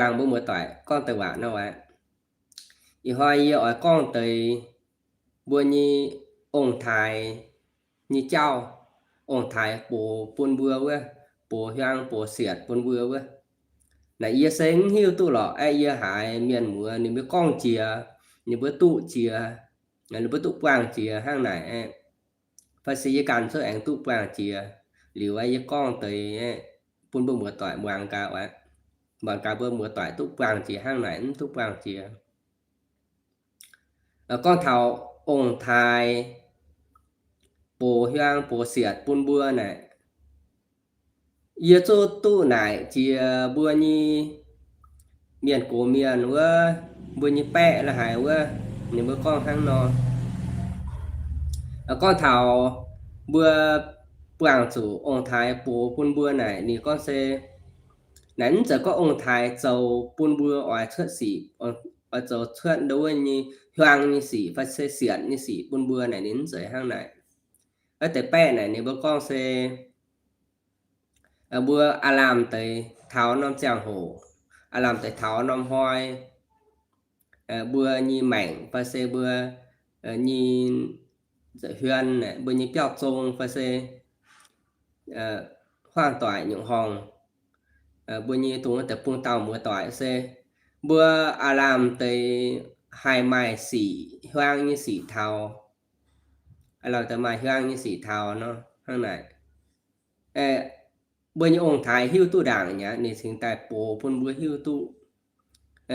muangx mbuo muoz-doic gorngv deix waac nor aqv. Ih hnoi yie oix gorngv deix mbuo nyei ong-taaix nyei jauv, ong-taaix box bun mbuo wuov, box hiuang box sietc bun mbuo wuov. Naaic yie se mv hiuv duqv lorqc, aeqv, yie haiz mienh muoz ninh mbuo gorngv jiex, ninh mbuo duqv jiex, ninh mbuo duqv buangh jiex hnangv naaic aeqv. Fai se yie ganh zungv aengx duqv buangh jiex. Liuz aeqv, yie gorngv deix aeqv, bun mbuo muoz-doic muangx gaax aqv. Muangx gaax mbuo muoz-doic duqv buangh jiex hnangv naaic mv duqv buangh jiex. Gorngv taux ong-taaix box hiuang box sietc bun mbuo naaic, yie zuqv duqv naaic jiex mbuo nyei mienh gox mienh wuov, mbuo nyei baeqv la'haic wuov, ninh mbuo gorngv hnangv nor. Gorngv taux mbuo buangh zuqc ong-taaix box bun mbuo naaic, ninh gorngv se, naaic mv zeiz gorngv ong-taaix zoux bun mbuo oix cuotv sic, oix zoux cuotv ndo wuov nyei hiuang nyei sic fai se sietc nyei sic bun mbuo naaic, ninh mv zeiz hnangv naaic. Wuov deix baeqv naaic ninh mbuo gorngv se mbuo aav lamh deix taux norm ziangh hoc, aav lamh deix taux norm hnoi, mbuo nyei maengc fai se mbuo nyei nza'hmien, mbuo nyei biauv zong fai se huaang doic nyungc horngh, mbuo nyei dongh wuov deix bung dauh muoz-doic se mbuo aav lamh deix haih maaih sic, hiuang nyei sic taux, aav lamh deix maaih hiuang nyei sic taux nor hnangv naaic. Mbuo nyei ong-taaix hiuv duqv ndaangc nyei, ninh cingx daaih box bun mbuo hiuv duqv.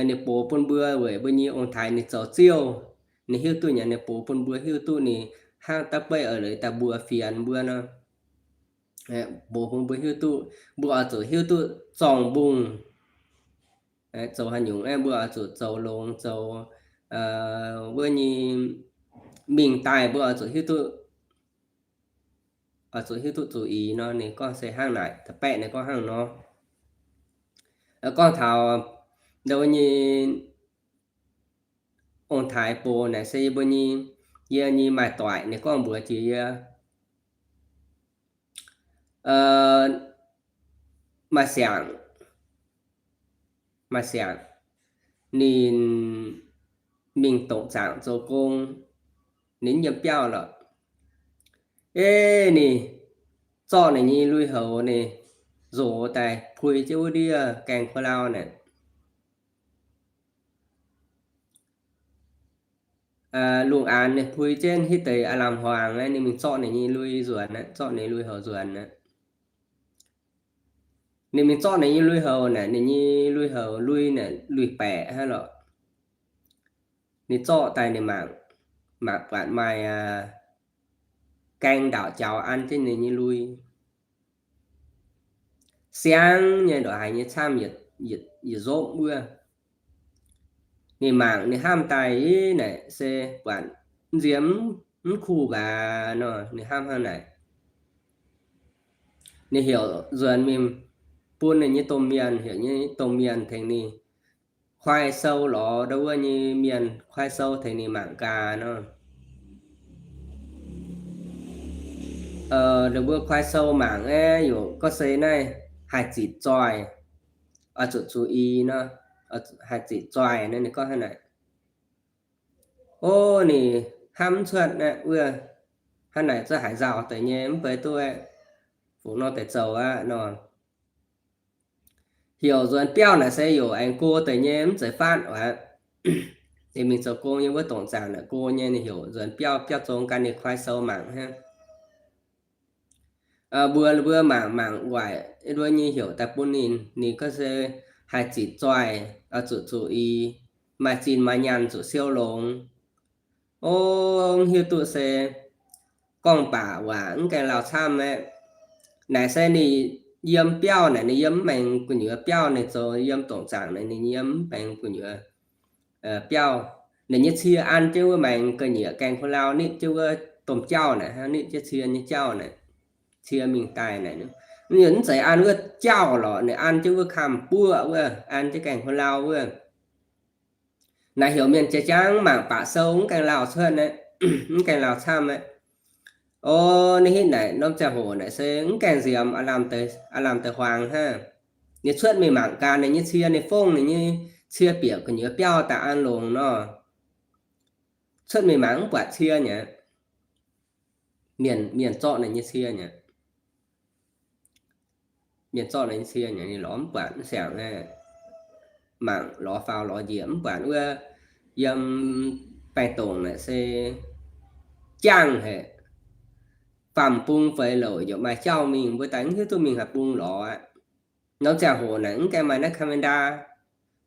Ninh box bun mbuo weic mbuo nyei ong-taaix ninh zoux ziouv, ninh hiuv duqv nyei, ninh box bun mbuo hiuv duqv ninh hnangv da'beiv eix leiz daaih mbuox fienx mbuo nor. Box bun mbuo hiuv duqv, mbuo oix zuqc hiuv duqv zorng-mbungh, zoux haaix nyungc aeqv, mbuo oix zuqc zoux longx, zoux wuov nyei mingh daaih mbuo oix zuqc hiuv duqv, oix zuqc hiuv duqv zuqc ih nor. Ninh gorngv se hnangv naaic, da'baeqv ninh gorngv hnangv nor. Gorngv taux ndo wuov nyei ong-taaix box naaic se yie mbuo nyei, yie nyei maaih doic ninh gorngv mbuox jiex yie, maaih siangx, maaih siangx, ninh mingh dongc zaangc zoux gong, ninh yiem biauv lorqc. Ei, ninh zorqv ninh nyei lui-houx ninh nzox daaih pui jienv wuov ndiev Gaeng Ko Lau naaic. Lungh aanx ninh pui jienv hitv deix aav lamh hmuangx aqv, ninh mingh zorqv ninh nyei lui nzuonx aqv, zorqv ninh lui-houx nzuonx aqv. Ninh mingh zorqv ninh nyei lui-houx naaic, ninh nyei lui-houx lui naaic lui-baeqc hnangv lorqc. Ninh zorqv daaih ninh mangc, mangc buatc maaih gaeng ndaauc jaux an jienv ninh nyei lui. Siang nyei ndongc haaix nyei camv yietc, yietc nzopv wuov. Ninh mangc ninh hnamv daaih, ih, naaic se buatc nziex mv kuh mbaac nor, ninh hnamv hnangv naaic. Ninh heuc nzuonx mingh bun ninh nyei domh mienh, heuc nyei domh mienh tengx ninh kuaai sou lorz ndo wuov nyei mienh kuaai sou tengx ninh mangc gaax nor. Ninh mbuo kuaai sou mangc aeqv, yaac gorngv se naaiv haih zitc zoih, oix zuqc zuqc i nor, haih zitc zoih nor. Ninh gorngv hnangv naaic. O, ninh hnamv mv cuotv aqv wuov, hnangv naaic zungv haiz nzauh deix nyei, mv baac duqv aeqv, fungc nor deix zoux aqv nor. Heuc nzuonx biauv naaic se yaac aengx go deix nyei, mv zeiz faatv aqv. Ninh mingh zoux gong nyei wuov dongc zaangc naaic go nyei, ninh heuc nzuonx biauv, biauv zong gan ninh kuaai sou mangc hnangv. Mbuo, mbuo mangc, mangc waaic wuov nyei heuc daaih bun ninh, ninh gorngv se haih zitc zoih, zuqc zuqc i, maaih zinh maaih nyaanh zuqc siou longx. O, mv hiuv duqv se gorngv baac waac mv gaengh lauh camv aqv. Naaic se ninh yiem biauv naaic, ninh yiem mv maengx gu'nyuoz biauv, ninh zoux yiem dongc zaangc naaic, ninh yiem mv maengx gu'nyuoz biauv. Ninh nyei cie an jienv wuov maengx ga'nyiec Gaeng Ko Lau, nitv jienv wuov domh jauv naaic, hnangv nitv jienv cie nyei jauv naaic, cie mingh daaih naaic. Mv zeiz an wuov jauv lorqc, ninh an jienv wuov kamv buoqv wuov, an jienv Gaeng Ko Lau wuov. Naaic heuc mienh jiex jangv mangc baac sou mv gaengh lauh cuotv aqv, mv gaengh lauh camv aqv. O, ninh hitv naaic norm ziangh hoc naaic se mv gaengh nziemx, aav lamh deix huaangx hnangv. Ninh cuotv mingh mangc gaax ninh nyei cie, ninh fongv ninh nyei cie bieqc gu'nyuoz biauv daaih an longx nor, cuotv mingh mangc mv buatc cie nyei. Mienh, mienh zorqv ninh nyei cie nyei. Mienh zorqv ninh nyei cie nyei, ninh lorz mv buatc, mv siangx aeqv, mangc lorz faaux lorz njiec mv buatc wuov, yiem baengh dongc naaic se jangv haic. Faam bung feix louc yaac maaih jauv mingh, mbuo daaih mv hiuv duqv mingh haaix bung lorz aqv. Norm ziangh hoc naaic mv gaengh maaih naaiv camera,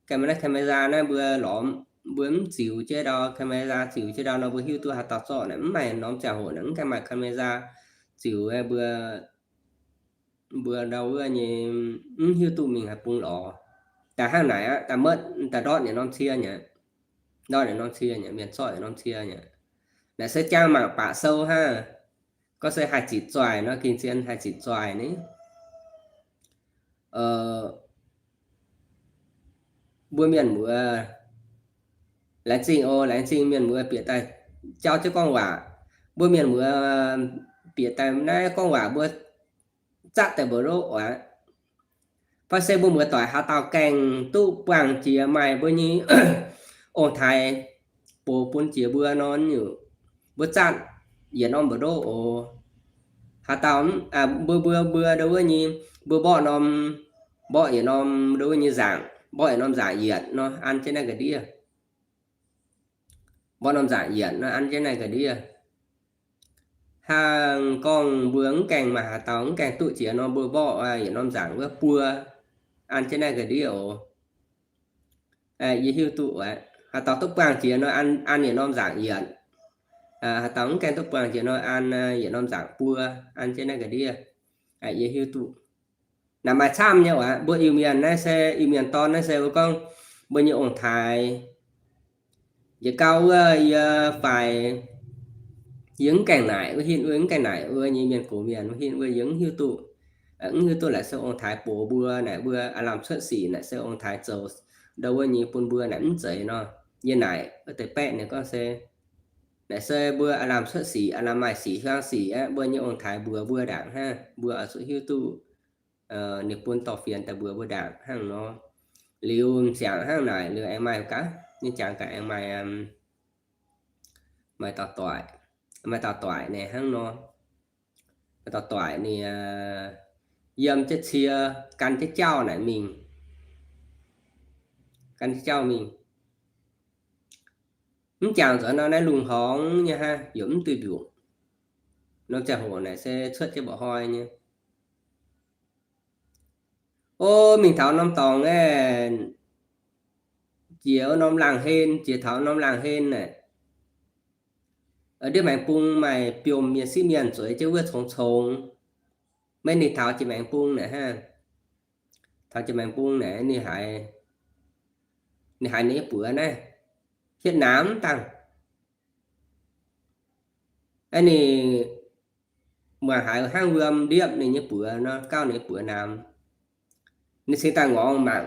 gaengh maaih naaiv camera naaiv mbuo lorz, mbuo mv ziux jienv ndau, camera ziux jienv ndau nor mbuo hiuv duqv haaix dauh zorqv naaic. Mv maaih norm ziangh hoc naaic mv gaengh maaih camera ziux, mbuo, mbuo ndau wuov nyei mv hiuv duqv mingh haaix bung lorz. Daaih hnangv naaic aqv, daaih muotv, daaih ndortv yietc norm cie nyei. Ndortv yietc norm cie nyei, mienh zorqv yietc norm cie nyei. Naaic se jangx mangc baac sou hnangv. Gorngv se haih zitc zoih nor, gengh zien haih zitc zoih ni. Mbuo mienh muoz, laengz zingh oc, laengz zingh mienh muoz bieqc daaih jauv jienv gorngv waac. Mbuo mienh muoz bieqc daaih naaiv gorngv waac mbuo zatv daaih mbu'ndongx oc. Fai se mbuo muoz-doic haaix dauh gaengh duqv buangh jiex maaih mbuo nyei ong-taaix box bun jiex mbuo nor, mbuo zatv yietc norm mbu'ndongx oc. Haaix dauh mbuo, mbuo, mbuo ndau wuov nyei, mbuo mborqv norm, mborqv yietc norm ndau wuov nyei nzaangc, mborqv yietc norm nzaangc yietc nor an jienv naaiv ga'ndiev. Mborqv norm nzaangc yietc nor an jienv naaiv ga'ndiev. Hnangv gorngv mbuo mv gaengh maaih haaix dauh mv gaengh duqv jiex nor, mbuo mborqv yietc norm nzaangc wuov buo an jienv naaiv ga'ndiev oc. Yie hiuv duqv oc. Haaix dauh duqv buangh jiex nor an yietc norm nzaangc yietc. Haaix dauh mv gaengh duqv buangh jiex nor an yietc norm nzaangc buo an jienv naaiv ga'ndiev. Yie hiuv duqv. Naaic maaih camv nyei oc. Mbuo Iu-Mienh naaiv se, Iu-Mienh dorn naaiv se mbuo gorngv mbuo nyei ong-taaix. Yietc gau wuov yie faix, yie mv gaengh naaic wuov, hin wuov mv gaengh naaic wuov nyei mienh gox mienh wuov, hin wuov yie mv hiuv duqv. Mv hiuv duqv naaic se ong-taaix box mbuo naaic, mbuo aav lamh cuotv sic naaic se ong-taaix zoux ndau wuov nyei bun mbuo naaic mv zeiz nor. Yie naaic wuov deix baeqv ninh gorngv se, naaic se mbuo aav lamh cuotv sic, aav lamh maaih sic hiuang sic aqv, mbuo nyei ong-taaix mbuox mbuo ndaangc hnangv, mbuo oix zuqc hiuv duqv ninh bun dorh fienx daaih mbuox mbuo ndaangc hnangv nor. Liuz m'jangc hnangv naaic liuz aengx maaih gaax, ninh jangx gaax aengx maaih, maaih dauh doic, maaih dauh doic naaic hnangv nor. Maaih dauh doic ninh yiem jienv cie, gan jienv jauv naaic mingh, gan jienv jauv mingh. Mv jangx nzuonx nor naaiv lungh horngx nyei hnangv, yaac mv duih mbiungc. Norm ziangh hoc naaic se cuotv jienv mba'hnoi nyei. O, mingh taux norm dorngx aeqv, jiex norm laangh hlen, jiex taux norm laangh hlen naaic, ndiev maengx bung maaih biomh mienh sieqv mienh zueiz jienv wuov congx congx. Maiv ninh taux jiex maengx bung naaic hnangv. Taux jiex maengx bung naaic ninh haiz, ninh haiz ninh nyei buoz naaiv hietv namx dangh. Aa, ninh muangx haiz hnangv wuom ndiepv ninh nyei buoz nor, gauv ninh nyei buoz namx. Ninh cingx daaih ngorc mangc,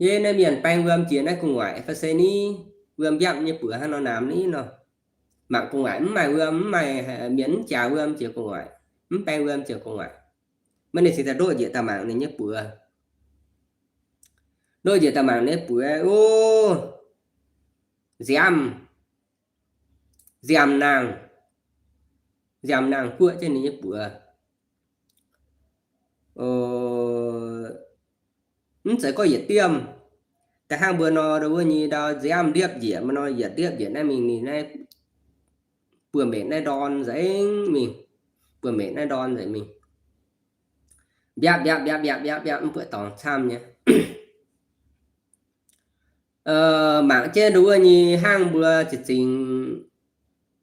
yie naaiv mienh baeng wuom jiex naaiv gu'nguaaic fai se ni, wuom mbiapv nyei buoz hnangv nor namx ni nor. Mangc gu'nguaaic mv maaih wuom, mv maaih mienh mv jaax wuom jiex gu'nguaaic, mv baeng wuom jiex gu'nguaaic. Maiv ninh cingx daaih ndoqv njiec daaih mangc ninh nyei buoz. Ndoqv njiec daaih mangc ninh nyei buoz, o, nziaamv, nziaamv-nangh, nziaamv-nangh guoqv jienv ninh nyei buoz. Mv zeiz gorngv yietc diemv. Da'hnangv mbuo nor, ndau wuov nyei ndau nziaamv ndiepv njiec, mbuo nor yietc ndiepv njiec naaiv mingh, ninh naaiv buoz-mbenc naaiv ndorn nzengc mingh. Buoz-mbenc naaiv ndorn nzengc mingh. Mbiapv mbiapv mbiapv mbiapv mbiapv mbiapv, mv buatc dorngx camv nyei. Mangc jienv ndau wuov nyei hnangv mbuo zinh zingx,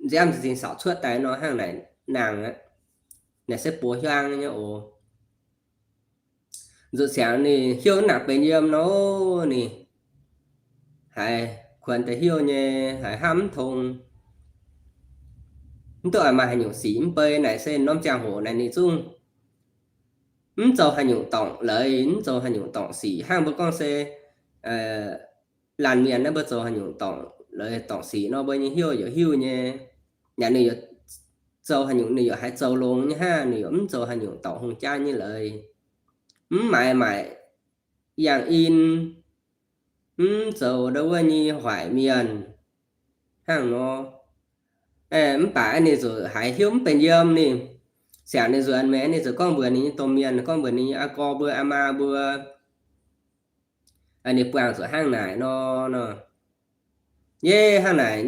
nziaamv zinh zingx saauc cuotv daaih nor hnangv naaic nangh aqv. Naaic se boz hiuang nyei oc. Nzuqc siangx ninh hiuv nangc benx yiem nor, ninh haiz kuonx deix hiuv nyei, haiz hnamv mv tong. Mv duqv maaih haaix nyungc sic mv bei naaic se norm ziangh hoc naaic ninh zungv mv zoux haaix nyungc dorngc leiz, mv zoux haaix nyungc dorngc sic. Hnangv mbuo gorngv se laanh mienh naaiv mbuo zoux haaix nyungc dorngc leiz dorngc sic nor, mbuo nyei hiuv yaac hiuv nyei. Yaac ninh yaac zoux haaix nyungc ninh yaac haiz zoux longx nyei hnangv, ninh yaac mv zoux haaix nyungc dorngc hungh jaav nyei leiz. mv maaiz maaic yangh in, mv zoux ndau wuov nyei hoic mienh hnangv nor. Mv baac ninh zuqc haiz hiuv mv benx yiem ninh. Siangx ninh nzuonx mingh, ninh zuqc gorngv mbuox ninh nyei domh mienh, gorngv mbuox ninh nyei aa gorx mbuo, aa maa mbuo, ninh buangh zuqc hnangv naaic nor, nor. Yie hnangv naaic,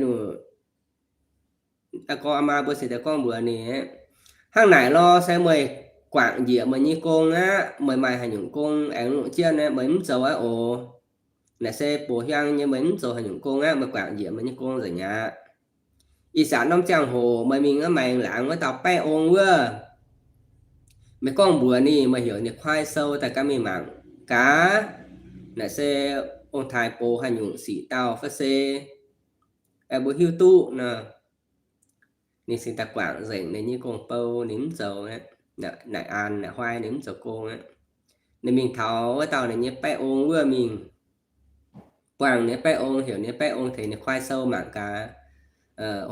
aa gorx aa maa mbuo se daaih gorngv mbuox ninh, hnangv naaic lorh se meih guangc njiec meih nyei gong aqv. Meih maaih haaix nyungc gong aengx longc jienv, meih mv zoux aqv oc. Naaic se boc hiuang nyei, meih mv zoux haaix nyungc gong aqv. Meih guangc njiec meih nyei gong nzengc aqv. Ih zanc norm ziangh hoc meih mingh wuov maengx laangz wuov dauh baeqv ong wuov, meih gorngv mbuox ninh, meih heuc ninh kuaai sou daaih gan mingh mangc gaax. Naaiv se ong-taaix box haaix nyungc sic dauh fai se mbuo hiuv duqv nor, ninh cingx daaih guangc nzengc ninh nyei gong-bou, ninh mv zoux aqv. Naaic an naaic huai ninh mv zoux gong aqv. Ninh mingh taux wuov dauh ninh nyei baeqv ong wuov mingh, buangh ninh baeqv ong, heuc ninh baeqv ong tengx ninh kuaai sou mangc gaax,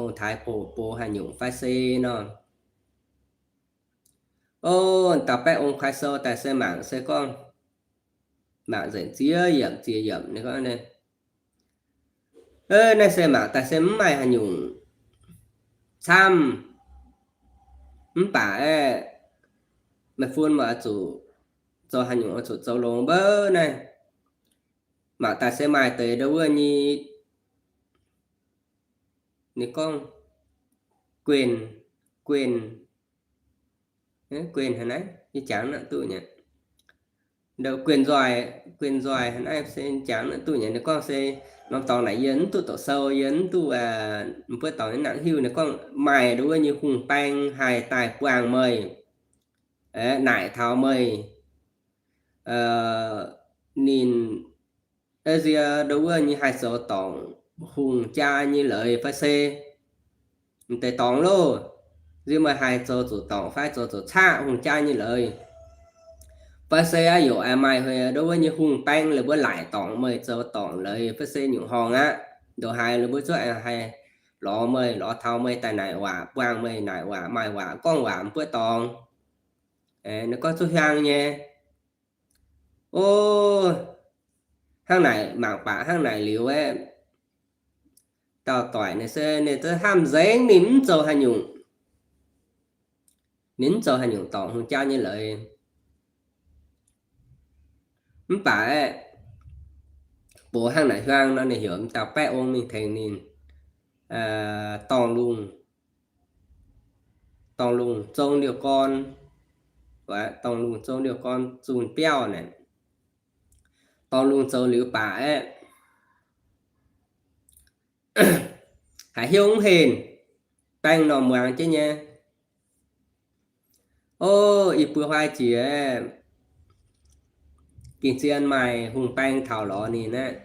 ong-taaix box box haaix nyungc fai se nor. O, dauh baeqv ong kuaai sou daaih se mangc se gorngv, mangc nzengc ziex yiemc ziex yiemc, ninh gorngv, naaiv se mangc daaih se mv maaih haaix nyungc camv. Mv baac aeqv, meih fun meih oix zuqc zoux haaix nyungc oix zuqc zoux longx mbouv naaiv. Mangc daaih se maaih deix ndau wuov nyei, ninh gorngv, guenh, guenh, guenh haaix naaiv, yie jangx nangv duqv nyei. Ndau guenh nzoih, guenh nzoih haaix naaiv se jangx nangv duqv nyei. Ninh gorngv se norm dorngx naaic yie mv duqv doqc sou, yie mv duqv, mv buov dorngx nyei nangc hiuv. Ninh gorngv maaih ndau wuov nyei hungh baeng haih daaih buangh meih, naaic taux meih, ninh, nziex ndau wuov nyei haih zoux dorngc hungh jaa nyei leiz fai se deix dorngx loh. Nziex meih haih zoux zuqc dorngc fai zoux zuqc caqv hungh jaa nyei leiz fai se aqv, yaac maaih ndau wuov nyei hungh baeng leiz mbuo laaic dorngc meih zoux dorngc leiz fai se nyungc horngh aqv. Ndongc haaix leiz mbuo zuqc aengx haih lorz meih, lorz taux meih daaih naaic waac, buangh meih naaic waac, maaih waac, gorngv waac mv buov dorngx. Ninh gorngv zuqc hiuang nyei. O, hnangv naaic mangc baac hnangv naaic liuz aeqv, dauh doic naaic se ninh zungv hnamv nzengc ninh mv zoux haaix nyungc. Ninh mv zoux haaix nyungc dorngc hungh jaa nyei leiz. Mv baac aeqv, box hnangv naaic hiuang nor ninh heuc dauh baeqv ong mingh tengx ninh dorngh lungh, dorngh lungh zong liouh gorn, dorngh lungh zong liouh gorn zunh biauv naaic. Dorngh lungh zoux liuz baac aeqv, haiz hnyouv mv henh, baeng nor muangx jienv nyei. O, i buo huaai jiex, gengh zien maaih hungh baeng taux lorz ninh aqv.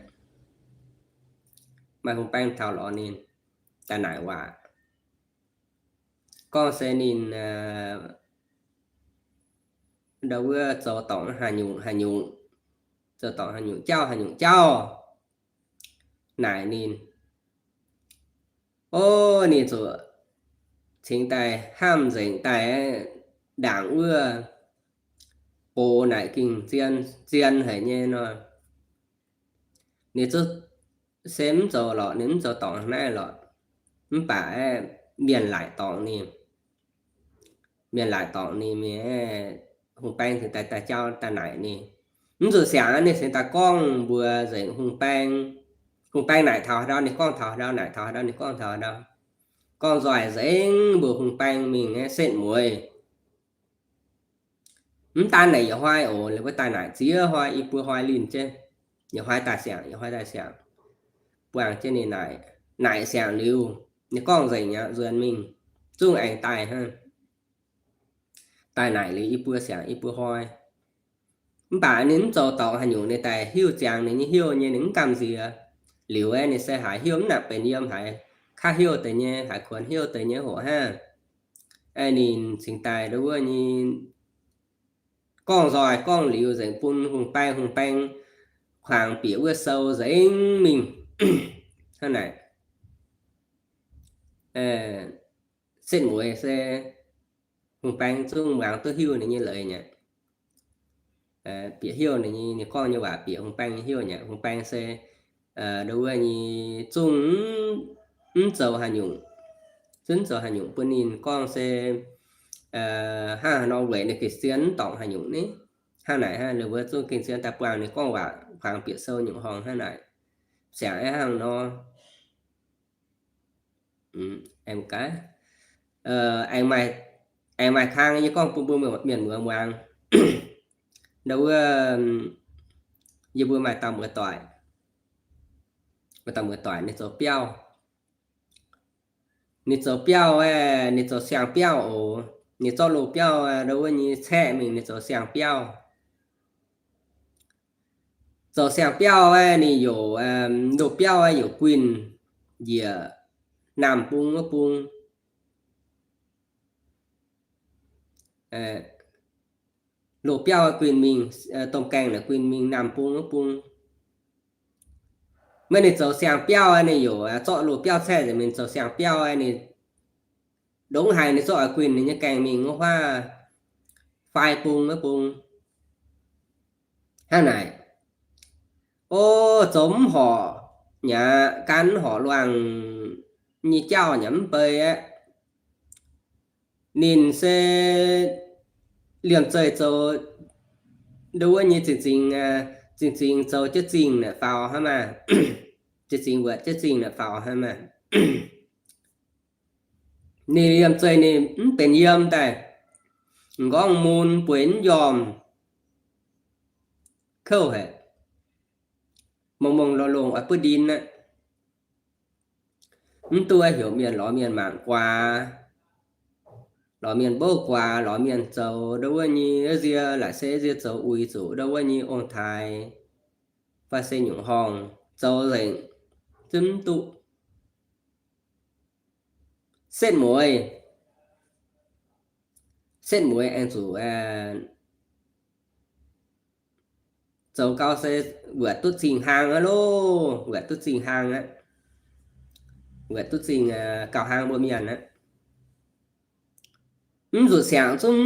Maaih hungh baeng taux lorz ninh daaih naaic waac, gorngv se ninh ndau wuov zoux dorngc haaix nyungc haaix nyungc, zoux dorngc haaix nyungc jauv haaix nyungc jauv naaic ninh. O, ninh zuqc cingx daaih hnamv nzengc daaih ndaangc wuov box naaic gengh zien, zien haic nyei nor. Ninh zuqc se mv zoux lorqc, ninh mv zoux dorngc naaiv lorqc. Mv baac mienh laaic dorngc ninh, mienh laaic dorngc ninh mingh, hungh baeng cingx daaih daaih jauv daaih naaic ninh. Mv zuqc siangx ninh cingx daaih gorngv mbuox nzengc hungh baeng. Hungh baeng naaic taux haaix ndau ninh gorngv taux haaix ndau, naaic taux haaix ndau ninh gorngv taux haaix ndau. Gorngv nzoih nzengc mbuox hungh baeng mingh setv mueiz. Mv daan naaic yietc hnoi oc, liuz mbuo daaih naaic ziex hnoi, i buo hnoi linh jienv, yietc hnoi daaih siangx, yietc hnoi daaih siangx, buangh jienv ninh naaic. Naaic siangx liuz, ninh gorngv nzengc aqv, nzuonx mingh, zungv aengx daaih hnangv. Daaih naaic liuz i buo siangx i buo hnoi. Mv baac ninh mv zoux dorngc haaix nyungc, ninh daaih hiuv ziangx ninh nyei hnyouv nyei, ninh mv gamh nziex. Liuz aeqv, ninh se haiz hnyouv mv nangc benx yiem, haiz kaav hnyouv deix nyei, haiz kuonx hnyouv deix nyei hoc hnangv. Aeqv, ninh cingx daaih ndau wuov nyei gorngv nzoih gorngv liuz nzengc bun hungh baeng, hungh baeng kuangx bieqc wuov sou nzengc mingh. Hnangv naaic, setv mueiz se hungh baeng zungv muangx duqv hiuv ninh nyei leiz nyei. bieqc heuv ninh nyei, ninh gorngv nyei waac bieqc hungh baeng nyei heuv nyei. Hungh baeng se ndo wuov nyei zungv mv zoux haaix nyungc, zungv zoux haaix nyungc bun ninh gorngv se hnangv haaix nor weic ninh gengh zien mv dorngc haaix nyungc ni. Hnangv naaic hnangv, ninh mbuo zungv gengh zien daaih buangh ninh gorngv waac, buangh bieqc sou nyungc horngh hnangv naaic. Siangx hnangv nor, aengx maaih kang yie gorngv bun mbuo mienh muoz muangx. Ndo wuov yie mbuo maaih dauh muoz-doic, maaih dauh muoz-doic ninh zoux biauv. Ninh zoux biauv aeqv, ninh zoux siang-biauv oc. Ninh zorqv loz-biauv ndo wuov nyei caeqv mingh ninh zoux siang-biauv. Zoux siang-biauv aeqv, ninh youc loz-biauv aeqv, youc guinh njiec naamh bung wuov bung. Loz-biauv guinh mingh, domh gaengh naaic guinh mingh naamh bung wuov bung. Maiv ninh zoux siang-biauv aeqv, ninh youc zorqv loz-biauv caeqv nzengc mingh zoux siang-biauv aeqv, ninh ndongc haaix ninh zorqv oix guinh ninh nyei gaengh mingh wuov huaav fai bung wuov bung. Hnangv naaic, o, zoux mv horpc nyei aqv, gan mv horpc luangh nyei jauv nyei mv bei aeqv. Ninh se liemh zeih zoux ndo wuov nyei zingh zingx, zingh zingx zoux jienv zingh naaic faaux hnangv maah. Zingh zingx wuotc jienv zingh naaic faaux hnangv maah. Ninh liemh zeih ninh mv benx yiem daaih, m'nqorngv mun bueix mv njormh, kouv haic, mongh mongh longh longh oix buov ndin aqv. Mv duqv heuc mienh lorz mienh mangc guaax, lorz mienh mbouv guaax, lorz mienh zoux ndo wuov nyei nzie, laaic se nzie zoux uix zuqc ndo wuov nyei ong-taaix fai se nyungc horngh zoux nzengc, zungv mv duqv. Setv mueiz, setv mueiz aengx zuqc zoux gau se wuatc duqv zingh hlang aqv loh, wuatc duqv zingh hlang aqv, wuatc duqv zingh gauh hlang mbuo mienh aqv. Mv zuqc siangx zungv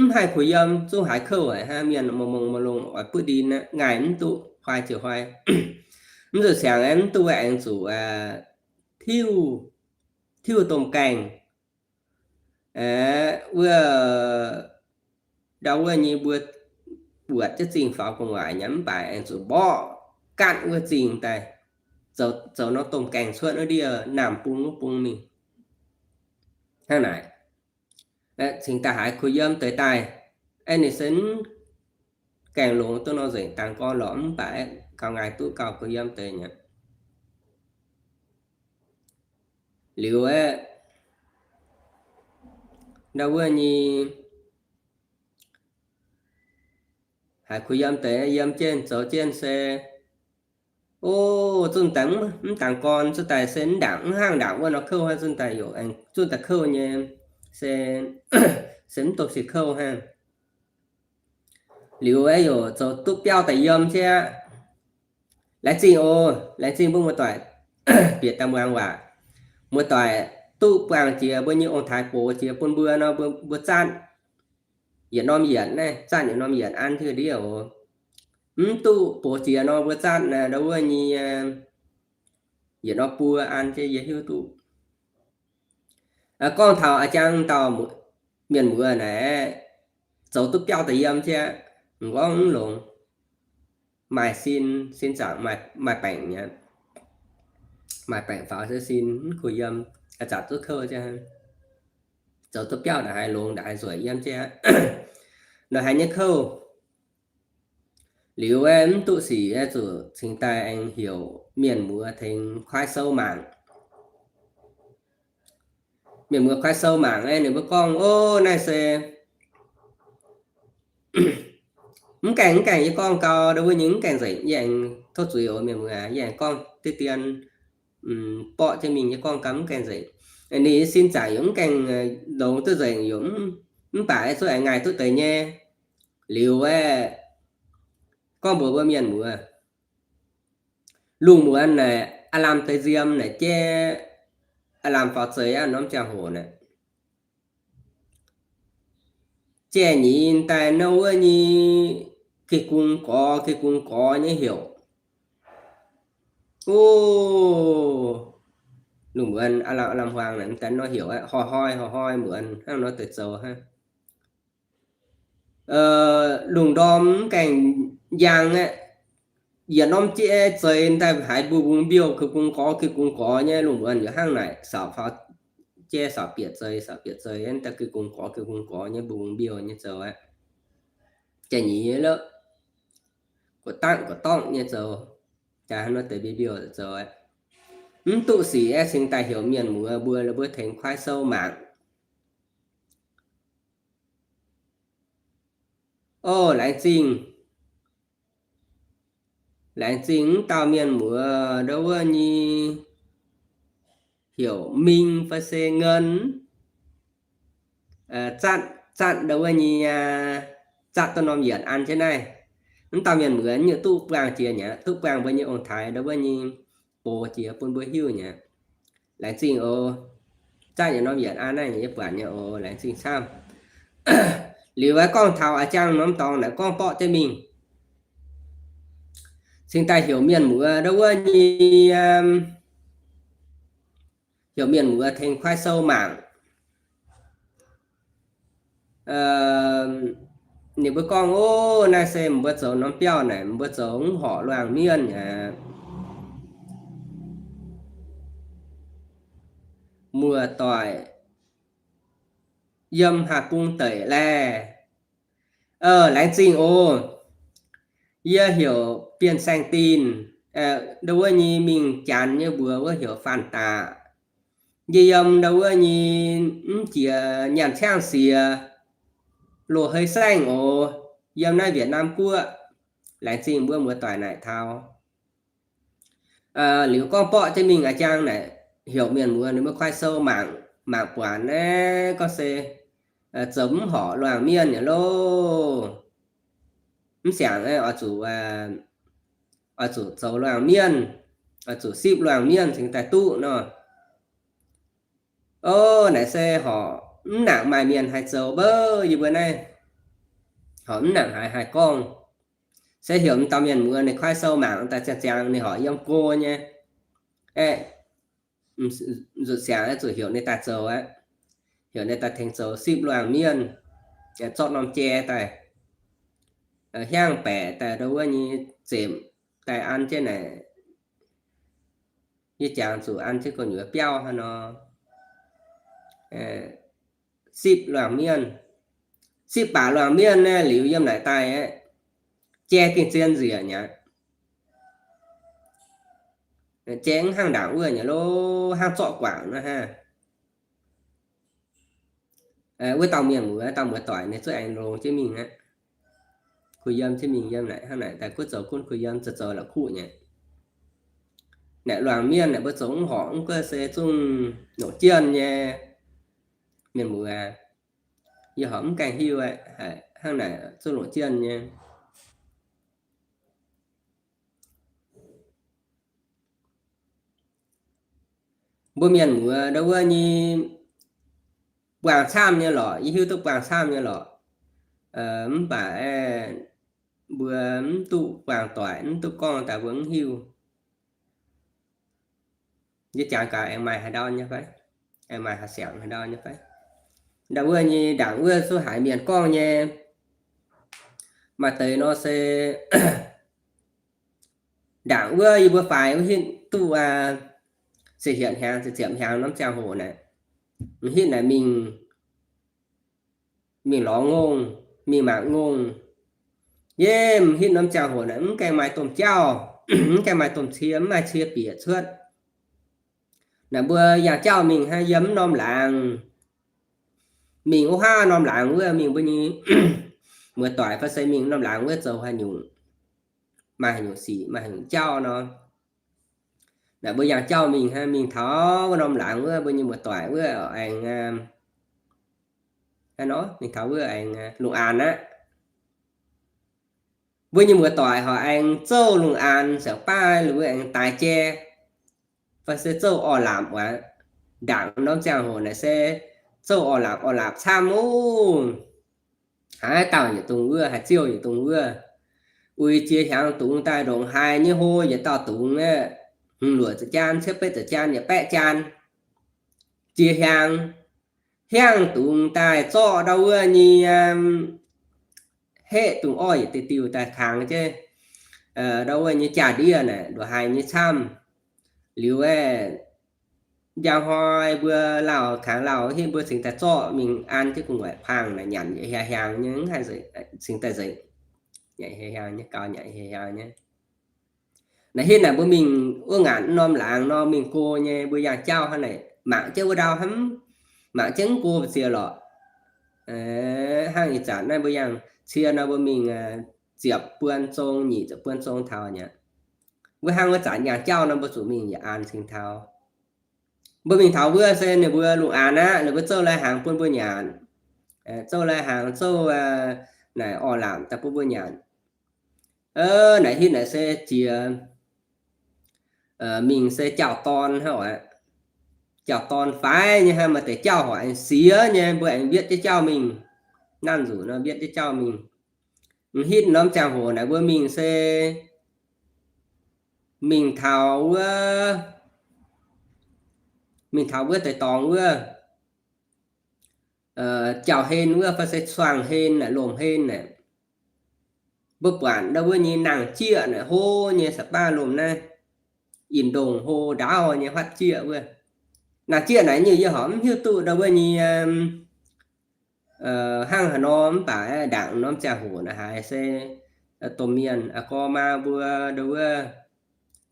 mv haih kuh yiem, zungv haiz kouv haic hnangv, mienh mongh mongh mongh longh oix buov ndin aqv, ngaih mv duqv, huaai ziouc huaai. Mv zuqc siangx aeqv, mv duqv aengx zuqc tiuv, tiuv domh gaengh aeqv, wuov ndau wuov nyei mbuo wuatc jienv zingh faaux gu'nguaaic nyei, mv baac aengx zuqc mborqv gaatv wuov zingh daaih, zoux, zoux nor domh gaengh cuotv wuov ndiev naamh bung wuov bung mingh. Hnangv naaic, cingx daaih haiz kuh yiem deix daaih, aeqv, ninh se mv gaengh longx duqv nor nzengc dangx gorn lorqc, mv baac aeqv, gauh ngaih duqv gauh kuh yiem deix nyei. Liuz aeqv, ndau wuov nyei haiz kuh yiem deix yiem jienv zoux jienv se, o, zunv daaih mv dangx gorn, zunv daaih se mv ndaangc, mv hnangv ndaangc wuov nor kouv hnangv, zunv daaih youc aengx zunv daaih kouv nyei, se, se mv dongh sic kouv hnangv. Liuz aeqv, youc zoux duqv biauv daaih yiem jienv aqv. Laengz zingh oc, laengz zingh mbuo muoz-doic bieqc daaih muangx waac. Muoz-doic duqv buangh jiex mbuo nyei ong-taaix box jiex bun mbuo nor, mbuo, mbuo zatv yietc norm yietc naaiv, zatv yietc norm yietc an hiuv ndiev oc. Mv duqv box jiex nor mbuo zatv ndau wuov nyei yietc norm buo an jienv yie hiuv duqv. Gorngv taux a'jang dauh mienh muoz naaic, zoux duqv biauv daaih yiem jienv, m'nqorngv mv longx, maaih sin, sin zaangc maaih baengc nyei, maaih baengc faaux se sin mv kuh yiem, a'zapc duqv kouv jienv, zoux duqv biauv ndongc haaix longx ndongc haaix nzueic yiem jienv, ndongc haaix nyei kouv. Liuz aeqv, mv duqv sic aeqv, zuqc cingx daaih aengx heuc mienh muoz tengx kuaaiv sou mangc. Mienh muoz kuaaiv sou mangc aeqv, ninh mbuo gorngv, o, naaiv se mv gaengh, mv gaengh yie gorngv gau, ndo wuov nyei mv gaengh nzengc, yie aengx tov zuiz oc mienh muoz, yie aengx gorngv deix dien, mv, borqv jienv mingh yie gorngv gau mv gaengh nzengc. Ninh nyei sin zaangc yaac mv gaengh longx duqv nzengc, yaac mv baac aeqv, zungv aengx ngaih duqv deix nyei. Liuz aeqv, gorngv mbuox mbuo mienh muoz, lungh muonz naaic aav lamh deix nziem naaic jeiv, aav lamh faaux zeix aqv norm ziangh hoc naaic. Jai-nyeiz daaih nor wuov nyei geh gung gorx, geh gung gorx nyei heuc. O, lungh muonz aav lamh aav lamh huaang naaic, m'daaih nor heuc aqv, hnoi-hnoi hnoi-hnoi muonz hnangv nor deix zoux hnangv. Lungh ndorm mv gaengh njang aqv, yietc norm jaiv zeix daaih haiz mbuo mbungv-mbiouh geh gung gorx geh gung gorx nyei. Lungh muonz yaac hnangv naaic, saauc faaux jaiv, saauc bieqc zeix, saauc bieqc zeix, daaih geh gung gorx geh gung gorx nyei, mbungv-mbiouh nyei zoux aqv. Jaax-nyeiz lorqc, gu'dangv gu'dorngv nyei zoux, jaax hnangv nor deix mbungv-mbiouh zoux aqv. Mv duqv sic aeqv, cingx daaih heuc mienh muoz mbuo, lorz mbuo tengx kuaaiv sou mangc. O, laengz zingh, laengz zingh mv dauh mienh muoz ndau wuov nyei heuc Mingh fai se Ngen, zatv, zatv ndau wuov nyei, zatv duqv norm yienc an jienv naaiv. Mv dauh mienh muoz nyei duqv buangh jiex nyei, duqv buangh mbuo nyei ong-taaix ndau wuov nyei, box jiex bun mbuo hiuv nyei. Laengz zingh oc. Zatv yietc norm yienc an naaiv yie buatc nyei oc. Laengz zingh camv. Liuz aeqv, gorngv taux a'jang norm dorngx naaic gorngv borqv jienv mingh, cingx daaih heuc mienh muoz ndau wuov nyei, heuc mienh muoz tengx kuaaiv sou mangc. Ninh mbuo gorngv, O, naaiv se mbuo zoux norm biauv naaic, mbuo zoux mv horpc luangh mienh aqv. Muoz-doic yiem haaix bung deic laeh? Laengz zingh oc. Yie heuc Bienh Saeng Dinh, ndau wuov nyei mingh Janx nyei mbuox wuov heuc Fanh Daqc. Yie yiem ndau wuov nyei mv jiex Nyaanh Ciangv Siex, Loz-Hei Saengv oc, yiem naaiv Việt Nam guoqv. Laengz zingh mbuo muoz-doic naaic taux. Liuz gorngv borqv jienv mingh a'jang naaic, heuc mienh muoz ninh mbuo kuaaiv sou mangc, mangc buatc naaiv gorngv se zoux mv horpc luangh mienh nyei loh. Mv siangx oix zuqc, oix zuqc zoux luangh mienh, oix zuqc sipv luangh mienh cingx daaih duqv nor. O, naaic se horpc mv nangc maaih mienh haih zoux mbouv yie mbuo naaiv. Horpc mv nangc haaix haih gorngv. Se heuc m'dauh mienh muoz ninh kuaaiv sou mangc daaih ziangh ziangx ninh horpc yiem go nyei. Aeqv, nzutc siangx zuqc heuc ninh daaih zoux aqv. Heuc ninh daaih tengx zoux sipv luangh mienh, zorqv norm jai daaih, hiaangv baeqc daaih ndau wuov nyei zemc daaih an jienv naaic. Yie jangx zuqc an jienv gu'nyuoz biauv hnangv nor. Sipv luangh mienh, sipv baac luangh mienh naaiv liuz yiem naaic daaih aeqv, jai gengh zien nzieqc nyei aqv. Jai mv hnangv ndaangc wuov nyei lo, hnangv zorqv guangc nor hnangv. Wuov dauh mienh muoz, dauh muoz-doic ninh zungv aengx longx jienv mingh aqv. Kuh yiem jienv mingh yiem naaic hnangv naaic daaih gunv zoux gunv kuh yiem, zoux zoux la'kuqv nyei. Naaic luangh mienh naaic mbuo zoux mv horpc mv guov se zungv longc jienv nyei. Mienh muoz, yie horpc mv gaengh hiuv aqv, hnangv naaic zungv longc jienv nyei. Mbuo mienh muoz ndau wuov nyei buangh camv nyei lorqc, yie hiuv duqv buangh camv nyei lorqc. Mv baac mbuo mv duqv buangh doic, mv duqv gorngv daaih mbuo mv hiuv. Yie jangx gaax aengx maaih haaix ndau nyei fai? Aengx maaih haaix siangx haaix ndau nyei fai? Ndau wuov nyei ndaangc wuov zungv haiz mienh gorngv nyei. Maaih deix nor se ndaangc wuov yie mbuo faix wuov hitv duqv aa, ziepc hietc hnyangx, ziepc ziepc hnyangx norm ziangh hoc naaic, m'hitv naaic mingh, mingh lorz ngongh, mingh mangc ngongh. Yie m'hitv norm ziangh hoc naaic mv gaengh maaih domh jauv, mv gaengh maaih domh cie, mv maaih cie bieqc cuotv. Naaic mbuo yangh jauv mingh hnangv, yiem mv norm laangz, mingh wuov haav norm laangz wuov, mingh mbuo nyei muoz-doic fai se mingh norm laangz wuov zoux haaix nyungc, maaih haaix nyungc sic, maaih haaix nyungc jauv nor. Naaic mbuo yangh jauv mingh hnangv, mingh taux wuov norm laangz wuov mbuo nyei muoz-doic wuov aengx, hnangv nor mingh taux wuov aengx lungh aanx aqv. Mbuo nyei muoz-doic horpc aengx zouv lungh aanx, siangx baav mbuo aengx daaix jai fai se zouv orv-laapc aqv. Ndaangc norm ziangh hoc naaic se zouv orv-laapc, orv-laapc camv oc. Haaix dauh yietc dungz wuov, haaix ziouh yietc dungz wuov. Uix ziex hiaangx dungz daaih ndongc haaix nyei hlo yietc dauh dungz aeqv, hmz luoqc ziepc jaan, cietv betv ziepc jaan, yietc baeqv jaan. Ziex hiaangx, hiaangx dungz daaih zorqv ndau wuov nyei heqv dungz orv yietc diuh diuh daaih kangx jienv ndau wuov nyei jaa-ndiev naaic ndongc haaix nyei camv. Liuz aeqv, njang hnoi mbuo lauh kangx lauh hitv mbuo cingx daaih zorqv mingh an jienv gu'nguaaic paangh naaic nyanc yietc hiaangx hiaangx nyei, cingx daaih nzengc, nyanc hiaangx hiaangx nyei, gaux nyanc hiaangx hiaangx nyei. Naaic hitv naaic mbuo mingh wuov ngaanc norm laangz nor mingh go nyei, mbuo yangh jauv hnangv naaic, mangc jienv wuov ndau hnamv, mangc jienv go mbu'ziex lorqc. Hnangv ih zanc naaiv mbuo yangh cie nor mbuo mingh ziepc buon zong, nyic ziepc buon zong taux nyei. Mbuo hnangv wuov zanc yangh jauv nor mbuo zuqc mingh yietc an cingx taux. Mbuo mingh taux wuov se ninh mbuo lungh aanx aqv, ninh mbuo zouv lai-hnaangx bun mbuo nyanc. Zouv lai-hnaangx zouv naaic orv lamc daaih bun mbuo nyanc. Naaic hitv naaic se jiex mingh se jauv-dorn hnangv oc. Jauv-dorn faix nyei hnangv, maaih deix jauv horpc aengx siex nyei, mbuo aengx mbietv jienv jauv mingh. Nanv nzuqc nor mbietv jienv jauv mingh. Hitv norm ziangh hoc naaic mbuo mingh se mingh taux wuov, mingh taux wuov deix dorngx wuov, jauv-hlen wuov fai se suangx-hlen naaic, lomc-hlen naaic. Mbuo buatc ndau wuov nyei nangh jieqv naaic hlo nyei, sa'baav lomh naaiv, ih ndongh hlo ndaauv nyei huaatv jieqv wuov. Nangh jieqv naaic nyei yie horpc mv hiuv duqv ndau wuov nyei hnangv haaix nor, mv baac ndaangc norm ziangh hoc naaic haiz se domh mienh a'gorx maa mbuo ndau wuov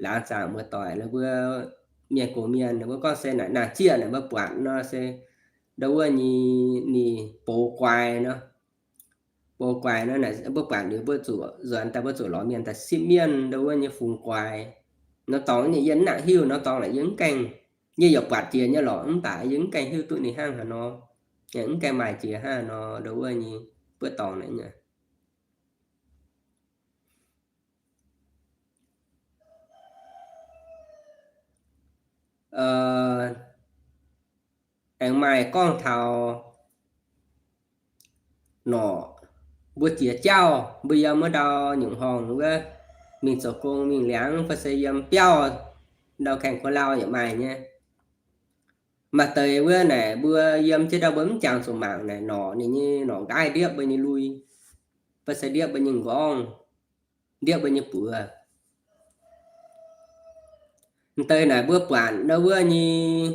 laangz zaangc muoz-doic, mbuo mienh gox mienh mbuo gorngv se naaic nangh jieqv naaic mbuo buatc nor se ndau wuov nyei ninh boz guaix nor. Boz guaix nor, mbuo buatc liuz mbuo zuqc nzuonx daaih mbuo zuqc lorz mienh daaih sipv mienh ndau wuov nyei fungx guaix. Norm dorngx yie mv nangc hiuv, norm dorngx naaic yie mv gaengh, yie yaac buatc jiex nyei lorqc mv baac yie mv gaengh hiuv duqv ninh hnangv haaix nor, mv gaengh maaih jiex hnangv haaix nor ndau wuov nyei buov dorngx naaic. Aengx maaih gorngv taux norqc, mbuo jiex jauv, mbuo yiem wuov ndau nyungc horngh wuov, mingh zoux gong mingh liangx fai se yiem biauv, ndau kaengh gu'lau yaac maaih nyei. Maaih deix wuov naaic mbuo yiem jienv ndau mbuo mv jangx zuqc mangc naaic norqc ninh nyei norqc nqaaiv ndiepv mbuo nyei lui, fai se ndiepv mbuo nyei nqorngv, ndiepv mbuo nyei buoz. M'deix naaic mbuo buatc ndau wuov nyei,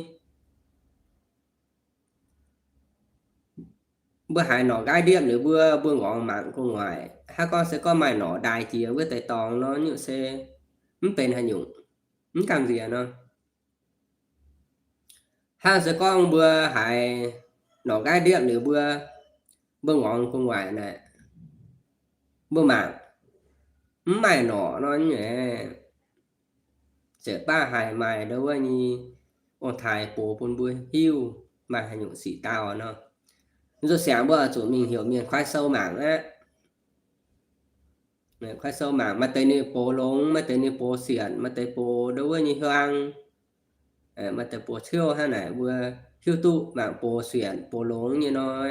mbuo haiz norqc nqaaiv ndiepv liuz mbuo, mbuo nqorngx mangc gu'nguaaic, hnangv gorngv se gorngv maaih norqc ndaaih jiex wuov deix dorngx nor nyungc se mv benx haaix nyungc, mv gamh nziex nor. Hnangv se gorngv mbuo haiz norqc nqaaiv ndiepv liuz mbuo, mbuo nqorngx gu'nguaaic naaic, mbuo mangc mv maaih norqc nor nyei, ziouc baav haiz maaih ndau wuov nyei ong-taaix box bun mbuo hiuv maaih haaix nyungc sic daauh nor. Nzunc siangx mbuo oix zuqc mingh heuc mienh kuaaiv sou mangc aqv. Kuaaiv sou mangc, maaih deix ninh box longx, maaih deix ninh box sienc, maaih deix box ndau wuov nyei hiuang, maaih deix box ciouv hnangv naaic. Mbuo hiuv duqv mangc box sienc box longx nyei nor,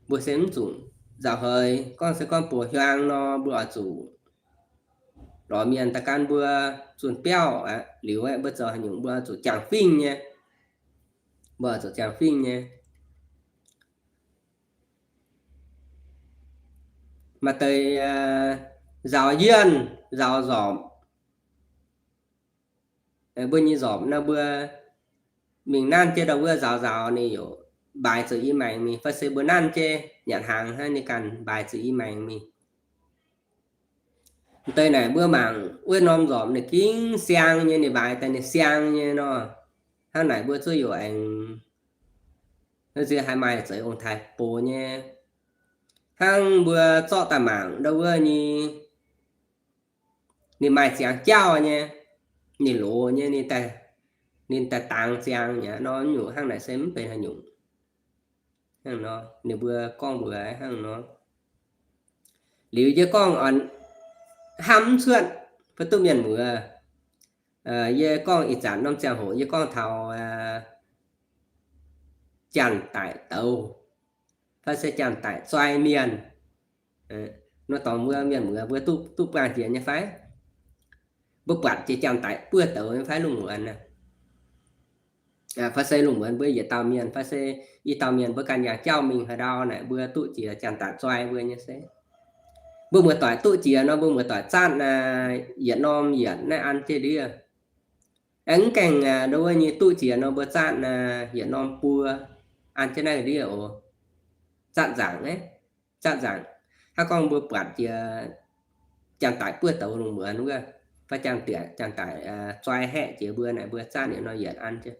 mbuo se mv zuqc nzauh heix. Gorngv se gorngv box hiuang nor, mbuo oix zuqc lorz mienh daaih gan mbuo zunh biauv aqv. Liuz aeqv, mbuo zoux haaix nyungc mbuo oix zuqc jangx fingx nyei. Mbuo oix zuqc jangx fingx nyei. Maaih deix nzaaux yienh, nzaaux nzormc. Mbuo nyei nzormc nor mbuo mingh nanv jienv ndau wuov nzaaux nzaaux ninh yaac mbaaix zuqc i maengx mingh, fai se mbuo nanv jienv nyanc hnaangx hnangv ninh ganh mbaaix zuqc i maengx mingh. M'deix naaic mbuo mangc wuov norm nzormc ninh gengh siang nyei, ninh mbaaix daaih ninh siang nyei nor. Hnangv naaic mbuo zuqv yaac aengx nziex haih maaih zeix ong-taaix box nyei. Hnangv mbuo zorqv daaih mangc ndau wuov nyei, ninh maaih ziangx jauv nyei, ninh loz nyei, ninh daaih dangx ziangx nyei nor, nyungc hnangv naaic se mv benx haaix nyungc. Hnangv nor ninh mbuo gorngv mbuox hnangv nor. Liuz yie gorngv hnamv mv cuotv, mv duqv mienh muoz. Yie gorngv ih zanc norm ziangh hoc yie gorngv taux janx-daic douz, fai se janx-daic zoi mienh. Nor dorngx mbuo mienh muoz mbuo duqv, duqv buangh jiex nyei fai? Mbuo buatc jiex janx-daic buov douz nyei fai lungh muonz naaiv? Fai se lungh muonz mbuo yietc dauh mienh, fai se i dauh mienh mbuo ganh yangh jauv mingh haaix ndau naaic, mbuo duqv jiex janx-daic zoi mbuo nyei se. Mbuo muoz-doic duqv jiex nor, mbuo muoz-doic zatv naaic, yietc norm yietc naaiv an jienv ndiev. Aengx mv gaengh ndo wuov nyei duqv jiex nor, mbuo zatv naaic, yietc norm buo an jienv naaiv ndiev oc. Zatv nzaangc, zatv nzaangc. Hnangv gorngv mbuo buatc jiex janx-daic buov douz lungh muonz wuov, fai janx-daic, janx-daic zoi haeqv jiex mbuo naaic, mbuo zatv yietc norm yietc an jienv.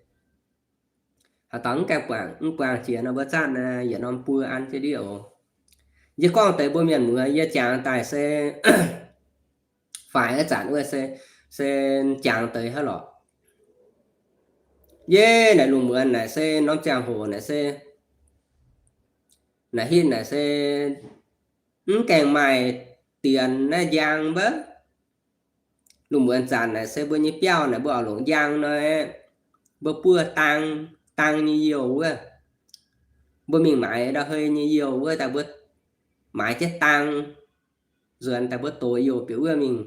Haaix dauh mv gaengh buangh, mv buangh jiex nor, mbuo zatv naaic, yietc norm buo an jienv ndiev oc. Yie gorngv deix mbuo mienh muoz, yie jangx daaih se faix aqv, zanc wuov se, se jangx deix hnangv lorqc. Yie naaic lungh muonz naaic se norm ziangh hoc naaic se, naaic hitv naaic se mv gaengh maaih dienx naaiv njang mbaac. Lungh muonz zanc naaic se mbuo nyei biauv naaic mbuo oix longc njang nor, mbuo buov dang, dang nyei youh wuov. Mbuo mingh maaiz ndau hei nyei youh wuov daaih mbuo maaiz jienv dang, nzuonx daaih mbuo dox youh bieqc wuov mingh.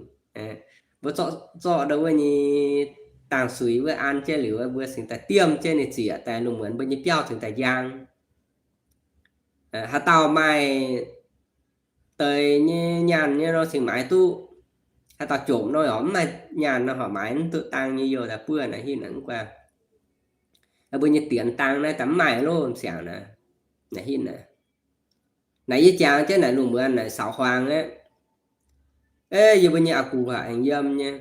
Mbuo zorqv, zorqv ndau wuov nyei dang-suix wuov an jienv liuz, mbuo cingx daaih diemv jienv ninh zieqc daaih, lungh muonz mbuo nyei biauv cingx daaih njang. Haaix dauh maaih deix nyei nyaanh nyei nor cingx maaiz duqv. Haaix dauh jomc nor horc mv maaih nyaanh nor horc maaiz mv duqv dang nyei youh daaih buov naaic hitv naaic mv guai. Mbuo nyei dienx dang naaiv daaih mv maaih loh siangx naaic, naaic hitv naaic. Naaic yie jangx jienv naaic lungh muonz naaic saux huaang aqv. Yie mbuo nyei aa gux haic aengx yiem nyei.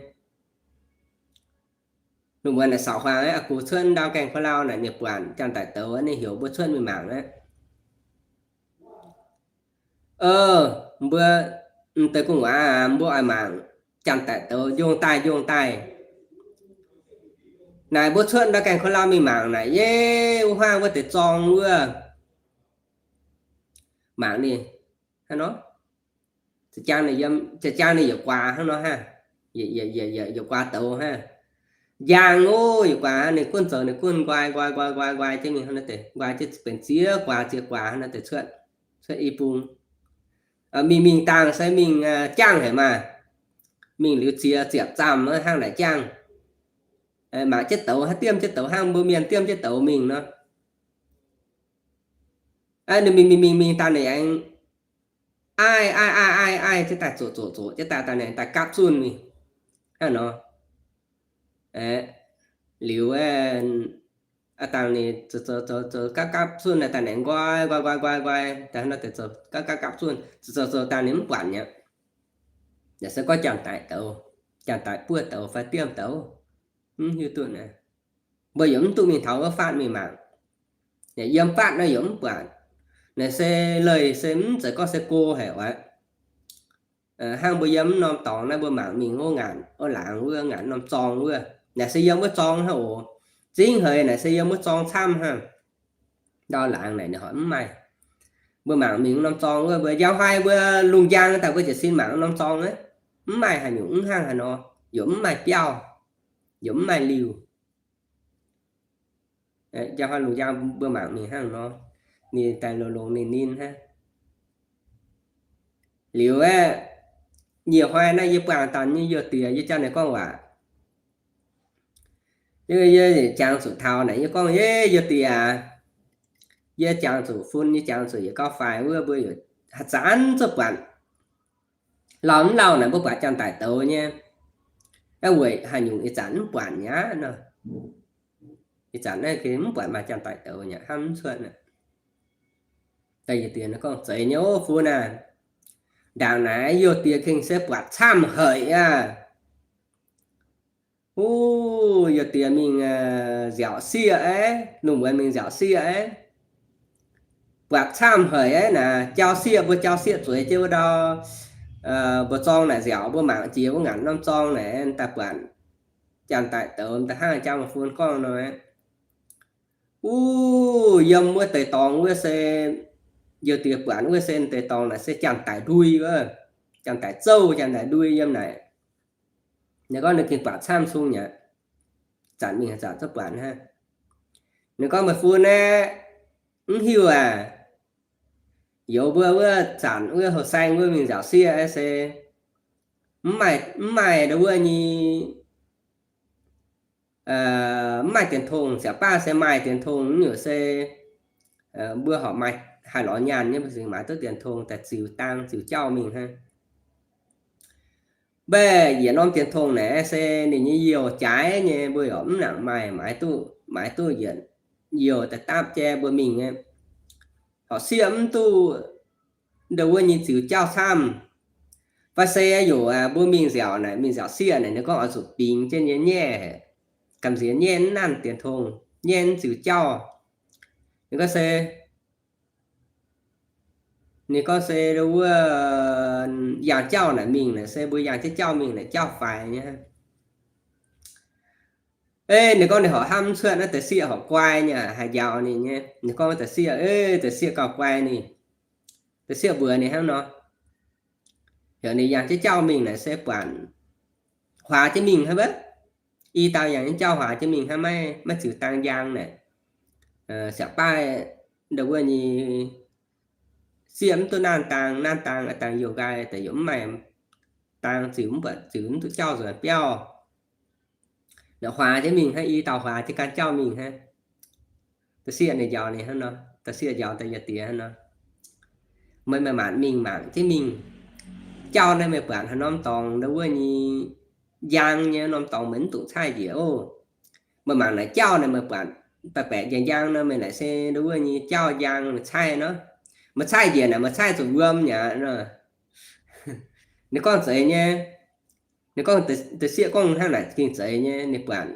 Lungh muonz naaic saux huaang aqv, aa gux cuotv ndau gaengh ko lau naaic ninh buatc janx-daic douz, ninh heuc mbuo cuotv mingh mangc aqv. Mbuo, m'deix gu'nguaaz, mbuo oix mangc janx-daic douz njongh daaih njongh daaih. Naaic mbuo cuotv ndau gaengh ko lau mingh mangc naaic, yie wuov huaang wuov deix zorng wuov, mangc ninh hnangv nor, za'jang ninh yiem, za'jang ninh yietc guaax hnangv nor hnangv, yietc guaax douz hnangv. Njang ov, yietc guaax hnangv, ninh gunv zoux ninh gunv nqoi nqoi nqoi nqoi nqoi jienv mingh hnangv nor deix, nqoi jienv benx ziex guaax ziex guaax hnangv nor deix cuotv, cuotv i bung. Mingh mingh dangh se mingh jangv haic maah. Mingh liuz ziex ziepc zaamh hnangv naaic jangv. Mangc jienv douz hnangv, diemv jienv douz hnangv mbuo mienh diemv jienv douz mingh nor. Ninh mingh mingh mingh mingh daaih ninh aengx aiv aiv aiv aiv aiv jienv daaih zoqc zoqc zoqc jienv daaih daaih ninh daaih gapv zunh mingh hnangv nor. Liuz, dangh ninh zoux zoux zoux gapv gapv zunh daaih ninh nqoi nqoi nqoi nqoi nqoi daaih hnangv nor deix zoux gapv gapv gapv zunh zoux zoux zoux daaih ninh mv buatc mi'aqv. Naaic se gorngv janx-daic douz, janx-daic buov douz fai diemv douz, mv hiuv duqv naaic. Mbuo yaac mv duqv mingh taux wuov fatv mingh mangc. Yiem fatv nor yaac mv buatc. Naaic se leih se mv zeiz gorngv se go haic oc. Hnangv mbuo yiem mv norm dorngx naaiv mbuo mangc mingh wuov ngaanc wuov laangz wuov ngaanc norm zorng wuov, naaic se yiem wuov zorng hnangv oc. Zingv haic naaic se yiem wuov zorng camv hnangv. Ndau laangz naaic ninh horpc mv maaih. Mbuo mangc mingh norm zorng wuov, mbuo njang hnoi mbuo lungh njang daaih mbuo jiez sin mangc norm zorng aqv, mv maaih haaix nyungc mv hnangv haaix nor, yaac mv maaih biauv, yaac mv maaih liuh. Njang hnoi lungh njang mbuo mangc mingh hnangv nor, ninh daaih longx-longx ninh ninh hnangv. Liuz aeqv, nyie hnoi naaiv yie buangh daaih nyei youh diex, yie jang ninh gorngv waac. Yie jangx zuqc taux naaic yie gorngv, Yie youh diex aac, yie jangx zuqc fun, yie jangx zuqc yietc gauh faix wuov, mbuo haaix zanc zuqc buatc lauh mv lauh naaic mbuo buatc janx-daic douz nyei. Aeqv, weic haaix nyungc ih zanc mv buatc mi'aqv nor? Ih zanc naaiv mv buatc maaih janx-daic douz mi'aqv, hnangv mv cuotv aqv. Da'yietv diex gorngv, Zeiz nyei ov fun aah, ndaangc naaic youh diex gengh se buatc camv haic aqv. Uv, youh diex mingh nziaauc sieqv aqv, lungh muonz mingh nziaauc sieqv aqv. Buatc camv haic aqv naaic, jauv sieqv, mbuo jauv sieqv zueiz jienv wuov ndau, mbuo zorng naaic nziaauc, mbuo mangc jiex wuov ngaanc norm zorng naaic daaih buatc janx-daic douz daaih hnangv jang fun gorngv nor. Uv, yiem wuov deix dorngx wuov se, youh diex buatc wuov se deix dorngx naaic se janx-daic ndui wuov, janx-daic zouv, janx-daic ndui yiem naaic. Ninh gorngv ninh gengh buatc camv sung mi'aqv. Zanc mingh zanc zouv buatc hnangv. Ninh gorngv, Meih fun aeqv, mv hiuv aac, Youz mbuo wuov zanc wuov houx saeng wuov mingh nziaauc sieqv se mv maaih, mv maaih ndau wuov nyei, mv maaih dienx tong. Ziouc baav se maaih dienx tong nyungc se mbuo horpc maaih haih lorz nyaanh nyei, mbuo cingx maaiz duqv dienx tong daaih ziux dang ziux jauv mingh hnangv. Mv baac yietc norm dienx tong naaic se ninh nyei youh jaaix nyei, mbuo yaac mv nangc maaih, maaiz duqv, maaiz duqv yietc youh daaih dapv jai mbuo mingh aqv. Horpc sieqv mv duqv ndau wuov nyei ziux jauv camv. Fai se yaac mbuo mingh nziaauc naaic, mingh nziaauc sieqv naaic, ninh gorngv oix zuqc bingx jienv nyei nyaiv, gamh nziex nyaiv mv nanv dienx tong, nyaiv mv ziux jauv. Ninh gorngv se, ninh gorngv se ndau wuov yangh jauv naaic mingh naaic se mbuo yangh jienv jauv mingh naaic jauv faix nyei. Ei, ninh gorngv ninh horpc hnamv mv cuotv naaiv deix sieqv horpc guai nyei, haih njaaux ninh nyei. Ninh gorngv deix sieqv, ei, deix sieqv gauh guai ninh. Deix sieqv mbuox ninh hnangv nor, heuc ninh yangh jienv jauv mingh naaic se buatc huaax jienv mingh hnangv wuov. I dauh yangh jienv jauv huaax jienv mingh hnangv, maiv, maiv ziux dang njang naaic. Siaauc baav ndau wuov nyei sieqv mv duqv naanv dang, naanv dang, dang youh nqaai daaih yaac mv maaih dang ziux, mv buatc ziux mv duqv jauv nzuonx biauv. Naaic huaax jienv mingh hnangv, i dauh huaax jienv gan jauv mingh hnangv. Da'sieqv ninh njaaux ninh hnangv nor, da'sieqv njaaux da'yietc diex hnangv nor, meih, meih maanc mingh mangc jienv mingh. Jauv naaiv meih buatc haaix norm dorngx ndau wuov nyei njang nyei, norm dorngx meih mv dungx caih njiec oc. Meih mangc naaic jauv naaic meih buatc baeqc baeqc njang njang nor, meih naaic se ndau wuov nyei jauv njang, meih caih nor. Meih caih njiec naaic meih caih zuqc wuom nyei aqv nor. Ninh gorngv zeiz nyei. Ninh gorngv, da'sieqv gorngv hnangv naaic gengh zeiz nyei. Ninh buatc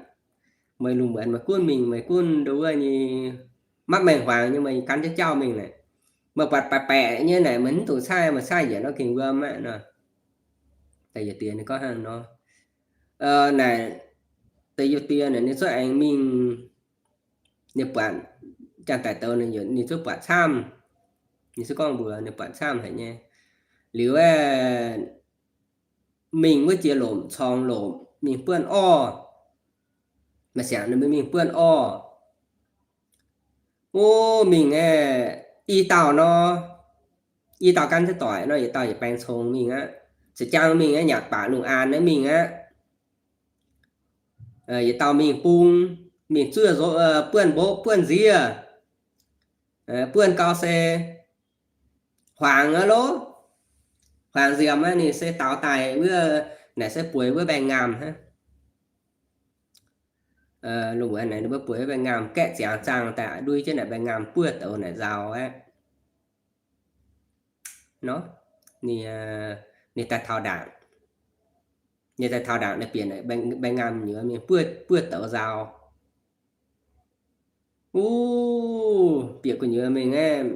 meih lungh muonz meih gunv mingh, meih gunv ndau wuov nyei mapv maengh huaangx nyei, meih gan jienv jauv mingh naaic, meih buatc baeqc baeqc nyei naaic meih mv dungx caih, meih caih njiec nor gengh wuom aqv nor. Da'yietc diex ninh gorngv hnangv nor. Naaic da'yietc diex naaic ninh cuotv aengx mingh, ninh buatc janx-daic douz, ninh cuotv buatc camv. Ninh cuotv gorngv mbuox ninh buatc camv haic nyei. Liuz aeqv, mingh wuov jiex lomc, corngx lomc, mingh buonv orv. Maaih siangx ninh mbuo mingh buonv orv. Wuov mingh aeqv, i dauh nor, i dauh gan jienv doic nor, yietc dauh yietc baengx congx mingh aqv. Za'jang mingh aeqv, nyanc baac lungh aanx naaiv mingh aqv. Yietc dauh mingh bung, mingh zuov nzo, buonv mbopv, buonv nziev, buonv gau se huaangx aqv lov. Huaangx nziemx aqv, ninh se daaux daaih wuov, naaic se bueix wuov mbaengx-ngaamh hnangv. Lungh muonz naaic ninh mbuo bueix wuov mbaengx-ngaamh, gaeqv ziangx zaangh daaih ndui jienv naaic mbaengx-ngaamh buov douz naaic nzaaux aqv. Nor, ninh, ninh daaih taux ndaangc. Ninh daaih taux ndaangc naaic bieqc mbaengx-ngaamh nyuoz mingh buov, buov douz nzaaux. Wuov bieqc gu'nyuoz mingh aeqv,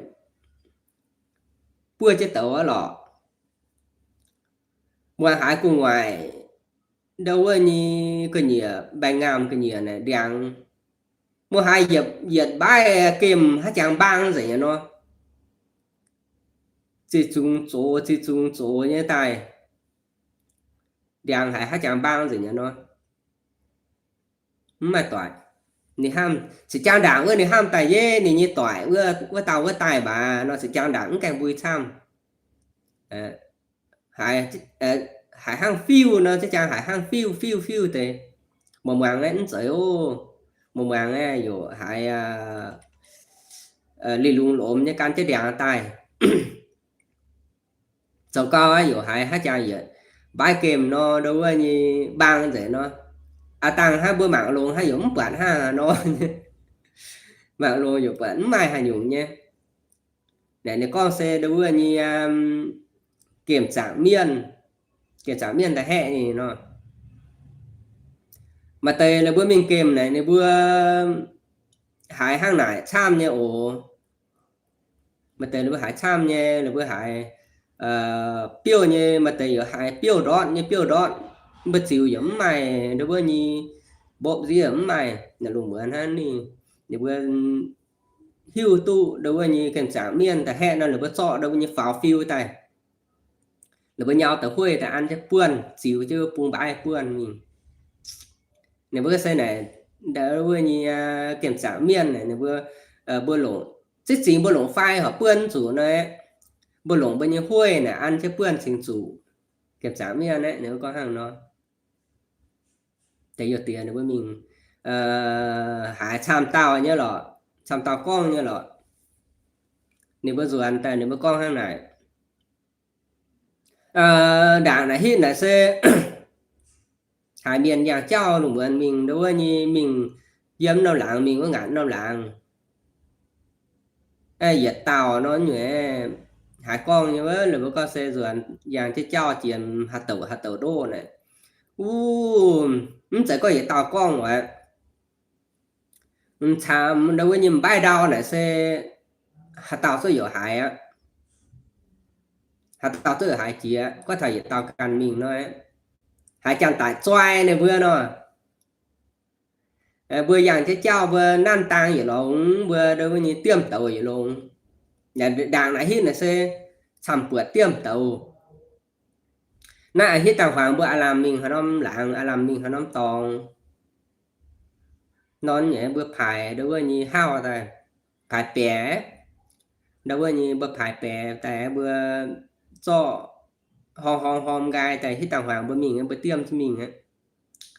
buov jienv douz aqv lorqc. Muangx haiz gu'nguaaic ndau wuov nyei ga'nyiec, mbaengx-ngaamh ga'nyiec naaic ndiangx. Muangx haiz yietc, yietc mbaaih gemh haaix jangx mbaang nzengc nyei nor. Ziqc zungx zox, ziqc zungx zox nyei daaih. Ndiangx haiz haaix jangx mbaang nzengc nyei nor. Mv maaih doic. Ninh hnamv, za'jang ndaangc wuov ninh hnamv daaih yie ninh nyei doic wuov, wuov dauh wuov daaih mbac nor, za'jang ndaangc mv gaengh mbui camv. Haiz, haiz hnangv fiuv nor, za'jang haiz hnangv fiuv, fiuv, fiuv deix. Muangx muangx aeqv, mv zeiz oc. Muangx muangx aeqv, yaac haiz lingh lungz lomx nyei gan jienv ndiangx daaih. Zoux gau aqv, yaac haiz haaix jangx yietc mbaaih gemh nor, ndau wuov nyei mbaang nzengc nor. Aav dangh hnangv mbuo mangc longx hnangv, yaac mv buatc hnangv nor. Mangc longx yaac buatc mv maaih haaix nyungc nyei. Naaic ninh gorngv se ndau wuov nyei gemh zaangc mienh, gemh zaangc mienh da'haeqv ninh nor. Maaih deix ninh mbuo mingh gemh naaic ninh mbuo haiz hnangv naaic camv nyei oc. Maaih deix ninh mbuo haiz camv nyei, ninh mbuo haiz biouv nyei, maaih deix yaac haiz biouv ndortv nyei, biouv ndortv. Mbuo ziux yaac mv maaih ndau wuov nyei mbopv nziev, mv maaih. Naaic lungh muonz hnangv ninh, ninh mbuo hiuv duqv ndau wuov nyei gemh zaangc mienh da'haeqv nor, ninh mbuo zorqv ndau wuov nyei faaux fiu daaih. Ninh mbuo nyau deix hueiv daaih an jienv buonv, ziux jienv bung mbaaih buonv mingh. Ninh mbuo se naaic ndau wuov nyei gemh zaangc mienh naaic ninh mbuo, mbuo longc, ziex zingx mbuo longc fai horpc buonv zuqc nor, mbuo longc mbuo nyei hueiv naaic an jienv buonv cingx zuqc. Giemh zaangc mienh aeqv, ninh mbuo gorngv hnangv nor. Deix youh diex ninh mbuo mingh haaix camv dauh nyei lorqc, camv dauh gorngv nyei lorqc. Ninh mbuo nzuonx daaih ninh mbuo gorngv hnangv naaic, ndaangc naaic hitv naaic se haiz mienh yangh jauv lungh muonz mingh ndo wuov nyei, mingh yiem norm laangz, mingh wuov ngaanc norm laangz, yietc dauh nor nyei, haiz gorngv nyei wuov, ninh mbuo gorngv se nzuonx yangh jienv jauv jiex haaix douc haaix douc ndoqv naaic. Wuov, mv zeiz gorngv yietc dauh gorngv aqv. Mv caamv ndo wuov nyei m'baaih ndau naaic se haaix dauh zuqv youc haiz aqv. Haaix dauh zuqv youc haiz jiex, gorngv taux yietc dauh ganh mingh nor, haiz janx-daic zoi ninh mbuo nor. Mbuo yangh jienv jauv mbuo nanv dang yietc longx, mbuo ndo wuov nyei diemv douz yietc longx. Ndaangc naaic hitv naaic se camv-buoqc diemv douz. Naaiv a'hitv dangh huaangx mbuo aav lamh mingh haaix norm laangz, aav lamh mingh haaix norm dorngx. Nor nyei mbuo paaix ndo wuov nyei hauv daaih, paaix baeqc, ndo wuov nyei mbuo paaix baeqc daaih mbuo zorqv horng horng horng nqaai daaih hitv dangh huaangx mbuo mingh, mbuo diemv mingh aqv.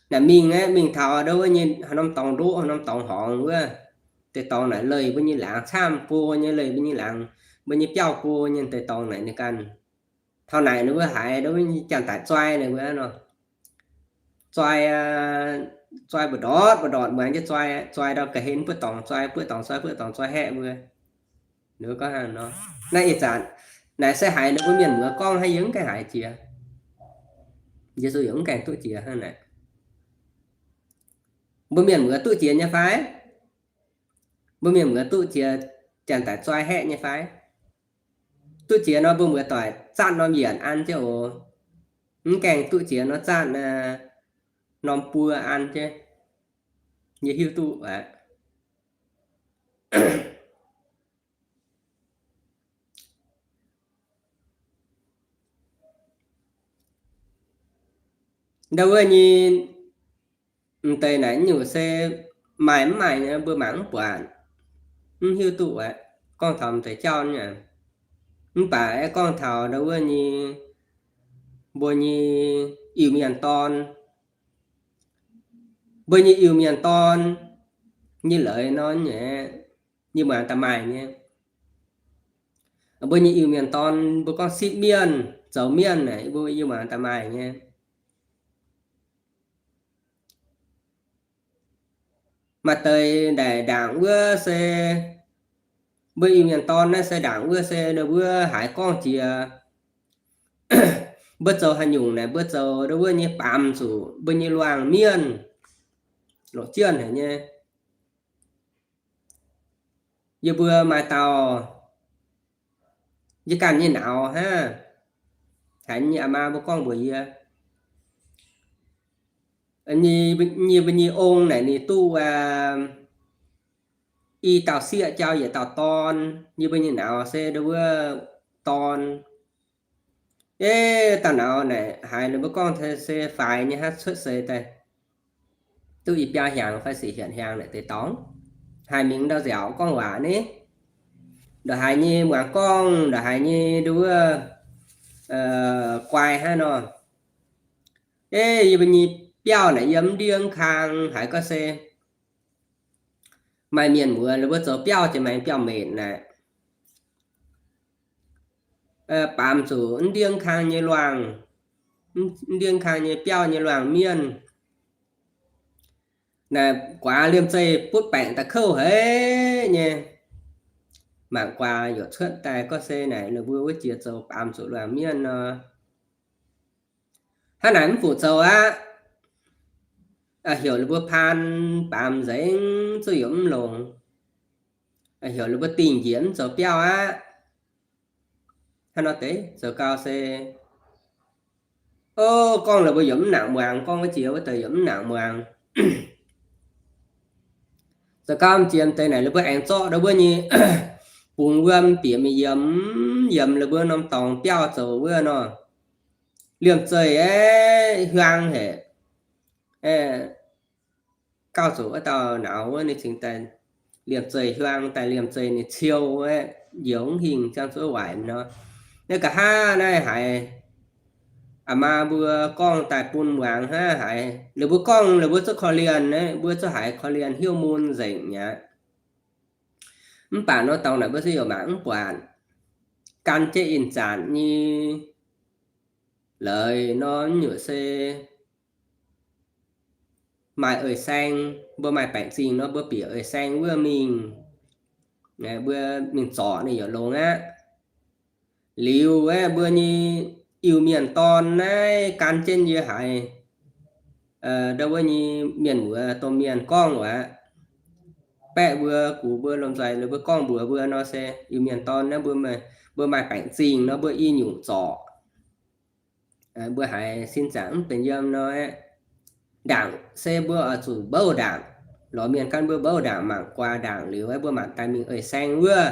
Naaic mingh aeqv, mingh taux ndo wuov nyei haaix norm dorngx ndoqv, haaix norm dorngx horngz wuov, deix dorngx naaic leih mbuo nyei laangz camv go nyei, leih mbuo nyei laangz, mbuo nyei biauv go nyei deix dorngx naaic ninh ganh. Taux naaic ninh mbuo haiz ndo wuov nyei janx-daic zoi ninh mbuo nor. Zoi, zoi mbu'ndortv mbu'ndortv muangx jienv zoi, zoi ndau ga'hlen buov dorngx zoi, buov dorngx zoi, buov dorngx zoi haeqv mbuo. Ninh mbuo gorngv hnangv nor. Naaiv ih zanc naaic se haiz ninh mbuo mienh muoz gorngv hnangv, yie mv gaengh haiz jiex. Yesu yaac mv gaengh duqv jiex hnangv naaic. Mbuo mienh muoz duqv jiex nyei fai? Mbuo mienh muoz duqv jiex janx-daic zoi haeqv nyei fai? Duqv jiex nor mbuo muoz-doic zatv norm yienc an jienv oc. Mv gaengh duqv jiex nor zatv norm buo an jienv. Yie hiuv duqv aqv. Ndau wuov nyei m'deix naaic nyungc se maaih mv maaih nyei mbuo mangc mv buatc, mv hiuv duqv aqv. Gorngv taux m'deix jauv nyei, mv baac aeqv, gorngv taux ndau wuov nyei mbuo nyei Iu-Mienh dorn, mbuo nyei Iu-Mienh dorn nyei leiz nor nyei, yie muangx daaih maaih nyei. Mbuo nyei Iu-Mienh dorn mbuo gorngv sipv mienh, zoux mienh naaic, mbuo yie muangx daaih maaih nyei. Maaih deix ndaangc wuov se, mbuo Iu-Mienh dorn naaiv se ndaangc wuov se ninh mbuo haiz gorngv jiex, mbuo zoux haaix nyungc naaic mbuo zoux ndau wuov nyei baamz zuqc mbuo nyei luangh mienh, longc jienv haic nyei. Yie mbuo maaih dauh, yie ganh nyei nauz hnangv, haiz nyei aa maa mbuo gorngv mbuox yie, yie mbuo nyei ong naaic ninh duqv i dauh sieqv jauv yietc dauh dorn. Yie mbuo nyei nauz se ndau wuov dorn. Eix dauh nauz naaic haiz ninh mbuo gorngv se faix nyei hnangv, cuotv seix daaih duqv i biaa hnyangx fai siec hietc hnyangx naaic deix dorngx. Haiz mingh ndau nziaauc gorngv waac ni, ndongc haaix nyei muangx gorngv, ndongc haaix nyei ndau wuov guai hnangv nor. Eix yie mbuo nyei biauv naaic yiem ndiev kang haiz gorngv se maaih mienh muoz ninh mbuo zoux biauv jiex maengx biauv-metc naaic, baamz zuqc ndiev kang nyei luangh, ndiev kang nyei biauv nyei luangh mienh. Naaic guaax liemh zeih butv baengc daaih kouv haic nyei. Mangc guaax youc cuotv daaih gorngv se naaic ninh mbuo wuov jiex zoux baamz zuqc luangh mienh nor. Hnangv naaic mv fungc zoux aqv. Heuc ninh mbuo paan baamz nzengc zuqc yaac mv longx. Heuc ninh mbuo dingh njiec mv zoux biauv aqv. Hnangv nor deix zoux gau se, o, gorngv la'buo yaac mv nangc muangx, gorngv wuov jiex wuov deix yaac mv nangc muangx. Zoux gau m'jiex m'deix naaic ninh mbuo aengx zorqv ndau wuov nyei bungx wuom bieqc mingh yiemx, yiemx la'buo norm dorngx biauv zoux wuov nor. Liemh zeih aeqv, hiuang haic. Gauh zuqc wuov dauh nauz wuov ninh cingx daaih liemh zeih hiuang daaih, liemh zeih ninh ciou aeqv, njoux mv hingh ziangh zuov waaic nor. Naaiv nqa'haav naaiv haiz aa maa mbuo gorngv daaih bun muangx hnangv haaix. Liuz mbuo gorngv, liuz mbuo zuqc korv-lienh, mbuo zuqc haiz korv-lienh hnyouv mun nzengc mi'aqv. Mv baac nor dorngx naaic mbuo se yaac mangc mv buatc. Gan jienv ih zanc nyei leiz nor, nyungc se maaih eix saeng, mbuo maaih baengc zingh nor, mbuo bieqc eix saeng wuov mingh, mbuo mingh zorc ninh yaac longx aqv. Liuz aeqv, mbuo nyei Iu-Mienh dorn naaiv gan jienv yie haiz ndau wuov nyei mienh muoz domh mienh gorngv waac, baeqv mbuo, gux mbuo, lomh nzoih mbuo gorngv mbuox mbuo nor se, Iu-Mienh dorn naaiv mbuo maaih baengc zingh nor, mbuo i nyungc zorc. Mbuo haiz sin zaangc mv benx yiem nor, ndaangc se mbuo oix zuqc mbouv ndaangc, lorz mienh gan mbuo mbouv ndaangc, mangc guaax ndaangc liuz, mbuo mangc daaih mingh eix saeng wuov.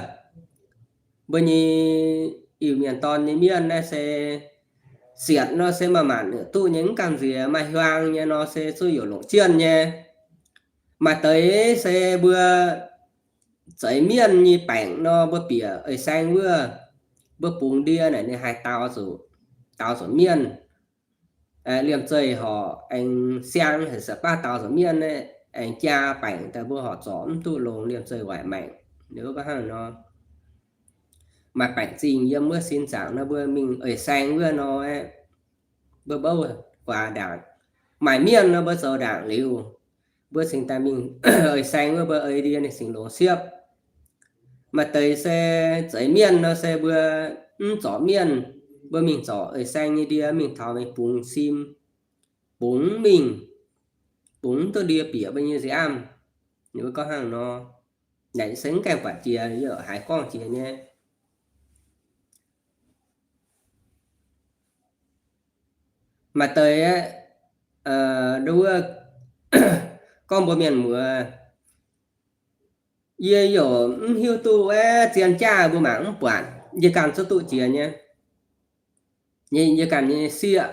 Mbuo nyei Iu-Mienh dorn nyei mienh naaiv se sietc nor se maaih maanc duqv nyei, mv gamh nziex, maaih hiuang nyei nor se zuqc youc longc jienh nyei. Maaih deix se mbuo zeix mienh nyei baengc nor, mbuo bieqc eix saeng wuov, mbuo bungx ndie naaic ninh haih daaux zuqc, daaux zuqc mienh. Liemh zeih horc aengx siang haic, se baav daaux zuqc mienh, aengx jaa baengc daaih mbuo horc zorc mv duqv longx, liemh zeih waaic maengc. Liuz gorngv hnangv nor, maaih baengc zingh yiem wuov sin zaangc nor, mbuo mingh eix saeng wuov nor, mbuo mbouv guaax ndaangc, maaih mienh nor mbuo zoux ndaangc liuz, mbuo cingx daaih mingh eix saeng wuov, mbuo eix ndie ninh cingx longx siepv. Maaih deix se zeix mienh nor se mbuo mv zorc mienh, mbuo mingh zorc eix saeng nyei ndie, mingh taux mingh bungx sim, bungx mingh, bungx mv duqv ndie bieqc mbuo nyei nziaamv. Ninh mbuo gorngv hnangv nor, naaic se mv gaengh buatc jiex, yaac haiz gorngv jiex nyei. Maaih deix aeqv, nduov wuov, gorngv mbuo mienh muoz, yie yaac mv hiuv duqv aeqv, zien jaav mbuo mangc mv buatc, yie ganh zuqv duqv jiex nyei. Yie ganh nyei sieqv,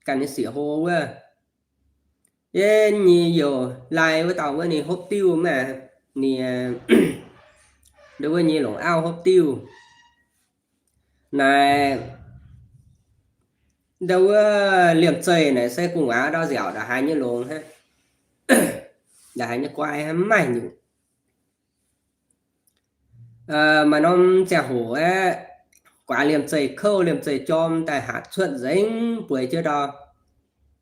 ganh nyei sieqv hlo wuov, yie nyei youh lai wuov dauh wuov, ninh hopv diuv maah, ninh nduov wuov nyei longc auv hopv diuv. Naaic, nduov wuov liemh zeih naaic se gu'nguaaz ndau nziaauc ndongc haaix nyei longx hnangv, ndongc haaix nyei guai hnangv, mv maaih nyungc. Maaih norm ziangh hoc aeqv, guaax liemh zeih kouv liemh zeih jorm daaih hatc cuotv nzengc bueix jienv ndau,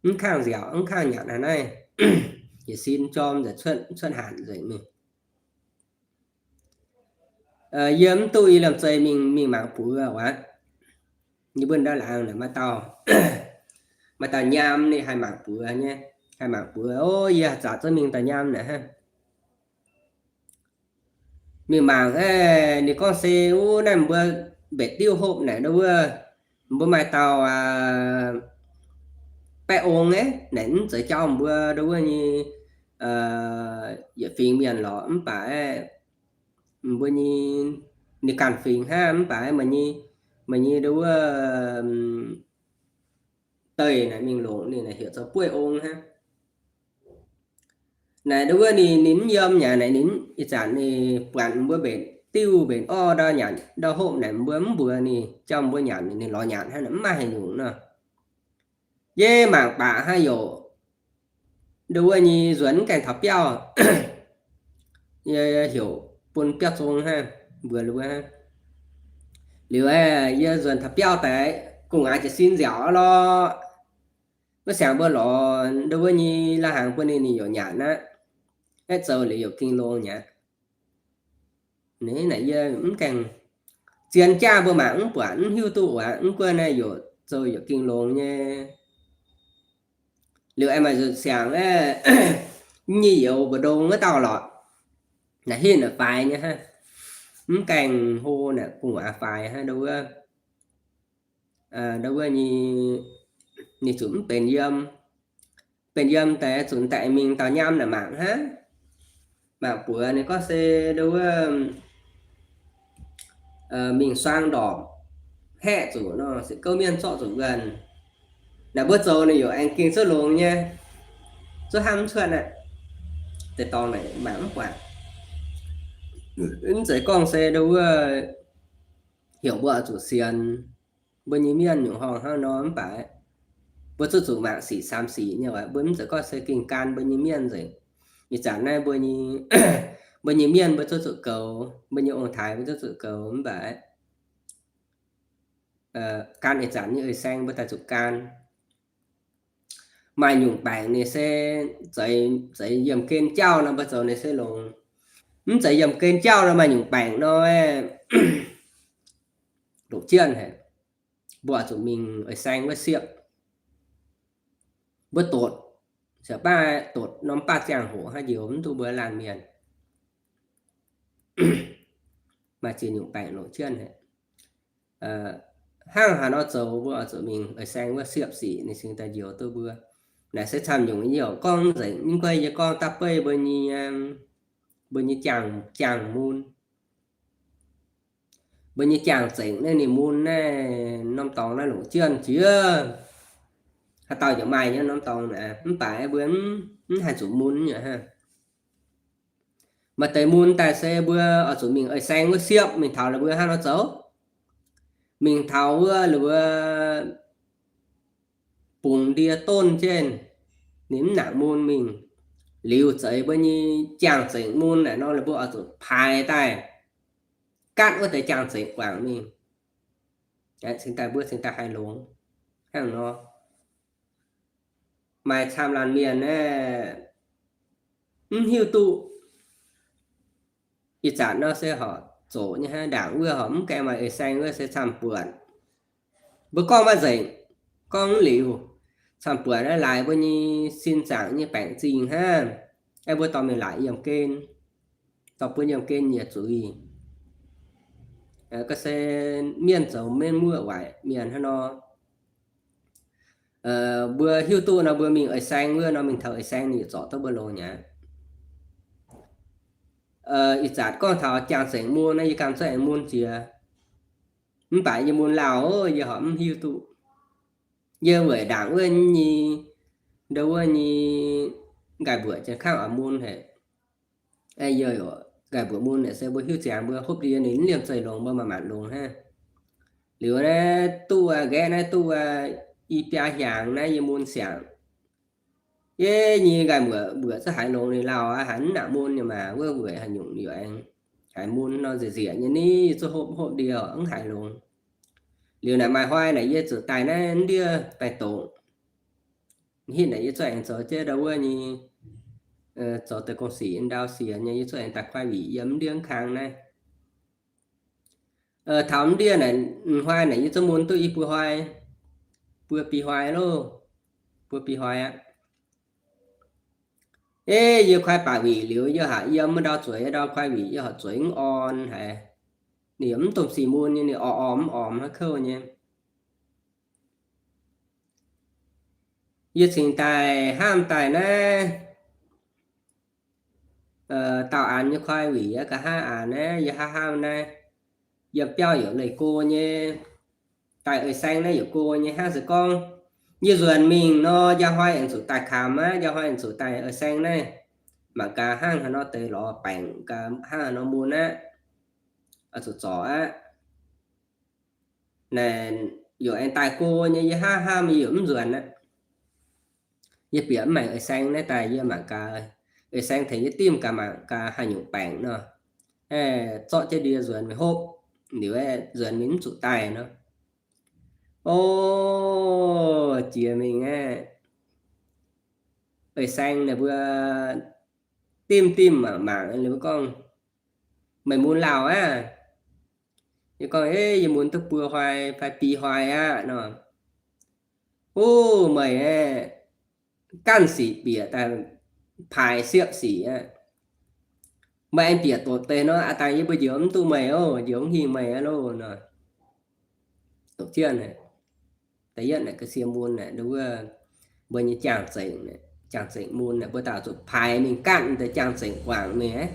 mv kangh nziaauc mv kangh nyanc haaix naaiv, yietc sin jorm nzengc, cuotv hatc nzengc mingh. Yie mv duqv, yie liemh zeih mingh, mingh mangc buoz aqv. Yie mbuo ndau laangz naaic maaih dauh, maaih dauh nyaam ninh haih mangc buoz nyei, haih mangc buoz. O, yie zaqc zungv mingh dauh nyaam naaic hnangv. Mingh mangc aeqv, ninh gorngv se, o, naaiv mbuo mbetc diuv hopv naaic nduov wuov, mbuo maaih dauh baeqv ong aeqv, naaic mv zeiz jauv mbuo nduov wuov nyei yietc fingx mienh lorqc, mv baac aeqv, mbuo nyei, ninh ganh fingx hnangv, mv baac aeqv, meih nyei nduov wuov deih naaic mingh longc ninh naaic heuc zoux bueiv ong hnangv. Naaic nduov wuov ninh, ninh mv yiem nyei naaic, ninh ih zanc ninh buatc mbuo mbenc diuv mbenc orv ndau nyanc ndau hopv naaic, mbuo mv mbuox ninh, jauv mbuo nyanc, ninh lorz nyanc hnangv, mv maaih haaix nyungc nor. Yie mangc baac hnangv youc nduov wuov nyei nzuonx mv gaengh taux biauv, yie heuc bun biauv zong hnangv, mbuox ninh mbuo hnangv. Liuz aeqv, yie nzuonx taux biauv daaih, gu'nguaaz jiez sin nziaauc lorqc. Wuov siangx mbuo lorz nduov wuov nyei lai-hnaangx bun ninh, ninh youc nyanc aqv. Aeqv, zoux liuz youc ging longx nyei aqv. Naaic yie mv gaengh, zien jaav mbuo mangc mv buatc, mv hiuv duqv waac, mv gunv naaiv youc zoux youc ging longx nyei. Liuz aengx maaih nzunc siangx aeqv, nyei youz mbu'ndongx wuov dauh lorqc, naaic hinv naaic faix nyei hnangv. Mv gaengh hlo naaic gu'nguaaz faix hnangv nduov wuov. Nduov wuov nyei, ninh zuqc mv benx yiem. Benx yiem daaih zuqc daaih mingh dauh nyaam naaic mangc hnangv. Mangc buoz ninh gorngv se nduov wuov mingh suang ndorpc haeqv zuqc nor, se gouv mienv zorqv zuqc wuonh. Naaic mbuo zoux ninh youc aengx ging zuqc longx nyei, zuqc hnamv mv cuotv aqv. Deix dorngx naaic mangc mv buatc. Mv zeiz gorngv se nduov wuov heuc mbuo oix zuqc sienx, mbuo nyei mienh nyungc horngh hnangv nor mv baac mbuo zuqc zuqc mangc sic camx sic nyei waac, mbuo mv zeiz gorngv se gengh gan mbuo nyei mienh nzengc. Ih zanc naaiv mbuo nyei, mbuo nyei mienh mbuo zuqc zuqc goux, mbuo nyei ong-taaix mbuo zuqc zuqc goux mv baac gan ih zanc nyei eix saeng mbuo daaih zuqc gan. Maaih nyungc baengc ninh se zeiz, zeiz yiemh gen jauv nor mbuo zoux ninh se longx. Mv zeiz yiemh gen jauv nor maaih nyungc baengc nor, longc jienv haic. Mbuo oix zuqc mingh eix saeng wuov siepv. Mbuo dotc, ziouc baav dotc norm baav ziangh hoc hnangv njoux mv duqv mbuo laanh mienh. Maaih ziex nyungc baengc longc jienv haic. Hnangv haaix nor zoux mbuo oix zuqc mingh eix saeng wuov siepv sic ninh cingx daaih njoux duqv mbuo. Naaic se camv nyungc yie gorngv nzengc, mv gunv yie gorngv daav beiv mbuo nyei, mbuo nyei jangx, jangx mun. Mbuo nyei jangx zengc naaiv ninh mun naaiv norm dorngx naaiv longc jienv jiex. Haaix dauh yaac maaih nyei norm dorngx naaic, mv baac mbuo mv haih zuqc mun nyei hnangv. Maaih deix mun daaih se mbuo oix zuqc mingh eix saeng wuov siepv mingh taux la'buo hnangv nor zoux. Mingh taux wuov la'buo bungx ndie donv jienv, ninh mv nangc mun mingh. Liuz zeix mbuo nyei jangx zengc mun naaic nor, la'buo oix zuqc paaix daaih gatv wuov deix jangx zengc guangc mingh. Cingx daaih mbuo cingx daaih haih longx hnangv nor. Maaih camv laanh mienh aeqv, mv hiuv duqv. Ih zanc nor se horpc zoqc nyei hnangv, ndaangc wuov horpc mv gaengh maaih eix saeng wuov se camv buonc. Mbuo gorngv maiv nzengc, gorngv mv liuz, camv buonc naaiv laaix mbuo nyei sin zaangc nyei baengc zingh hnangv. Aeqv, mbuo dorh mingh laaic yiemh gen, dorh bun yiemh gen yietc zuiz. Ga'sie mienh zoux mienh muoqv waaic mienh hnangv nor. Mbuo hiuv duqv nor mbuo mingh eix saeng wuov nor, mingh taux eix saeng ninh yietc zorc duqv mbuo longx nyei aqv. Ih zanc gorngv taux jangx zengc mun naaiv, yie ganh zuqc aengx mun jiex. Mv baac yie mun lauh, yie horpc mv hiuv duqv. Yie weic ndaangc wuov nyei, ndo wuov nyei nqaih mbuoqc janx kangv oix mun haic. Yie nqaih mbuoqc mun naaic se mbuo hiuv ziangx mbuo hopv ndie ninh mv liemh zeih longx, mbuo maaih maanc longx hnangv. Liuz naaiv duqv nqaeqv naaiv duqv i biaa hiaangx naaiv yie mun siangx. Yie nyei nqaih mbuoqc mbuoqc zuqc haiz longx ninh lauh aqv, haiz mv nangc mun nyei maah, wuov weic haaix nyungc yaac aengx haiz mun nor nzieqc nzieqc nyei ni, zuqc hopv hopv ndie mv haiz longx. Liuz naaic maaih hnoi naaic yie zuqc daaih naaiv ndiev baengh doqc. Hitv naaic yie zuqc aengx zoux jienv ndau wuov nyei, zoux deix gong-sic ndau siec nyei, yie zuqc aengx daaih kuaaiv wic yiem ndiev kang naaiv. Taux ndiev naaic, hnoi naaic yie zuqc mun duqv i buo hnoi, buo bih hnoi loh, buo bih hnoi aqv. Ei, yie kuaaiv baac wic liuz, yie haiz yiem wuov ndau zueiz, ndau kuaaiv wic yie horpc zueiz mv orn haic. Ninh yaac mv domh sic mun nyei, ninh orpc orpc mv orpc hnangv kouv nyei. Yie cingx daaih hnamv daaih naaiv, dauh aanx nyei kuaaiv wic aqv, nqa'haav aanx naaiv, yie hnamv hnamv naaiv, yiem biauv yaac leih go nyei, daaih eix saeng naaiv yaac go nyei hnangv. Se gorngv yie nzuonx mingh nor, njang hnoi aengx zuqc daaih kamx aqv, njang hnoi aengx zuqc daaih eix saeng naaiv, mangc gaax hnangv haaix nor deix lorz baengc, hnangv haaix nor mun aqv, zuqc zorc aqv. Naaic yaac aengx daaih go nyei, yie hnamv hnamv yie yaac mv nzuonx aqv. Yie bieqc mv maengc eix saeng naaiv daaih, yie mangc gaax, eix saeng tengx yie dimv gaax mangc gaax haaix nyungc baengc nor. Zorqv jienv ndie nzuonx mingh hopv, liuz nzuonx mingh mv zuqc daaih nor. O, jiex mingh aqv, eix saeng naaic mbuo dimv dimv mangc mangc, ninh mbuo gorngv, meih mun lauh aqv? Yie gorngv, ei, yie mun duqv buo hnoi fai bih hnoi aqv nor. O, meih aeqv, ganh sic bieqc daaih paaix siepv sic aqv. Meih aengx bieqc doqc deix nor, aav dangh yie mbuo njoux mv duqv meih oc, njoux mv hingh meih aqv loh nor. Doqc jienv naaic, da'yietv naaic ga'sie mun naaic, wuov mbuo nyei jangx zengc, jangx zengc mun naaic, mbuo dauh zuqc paaix mingh ganh deix jangx zengc guangc mingh aqv.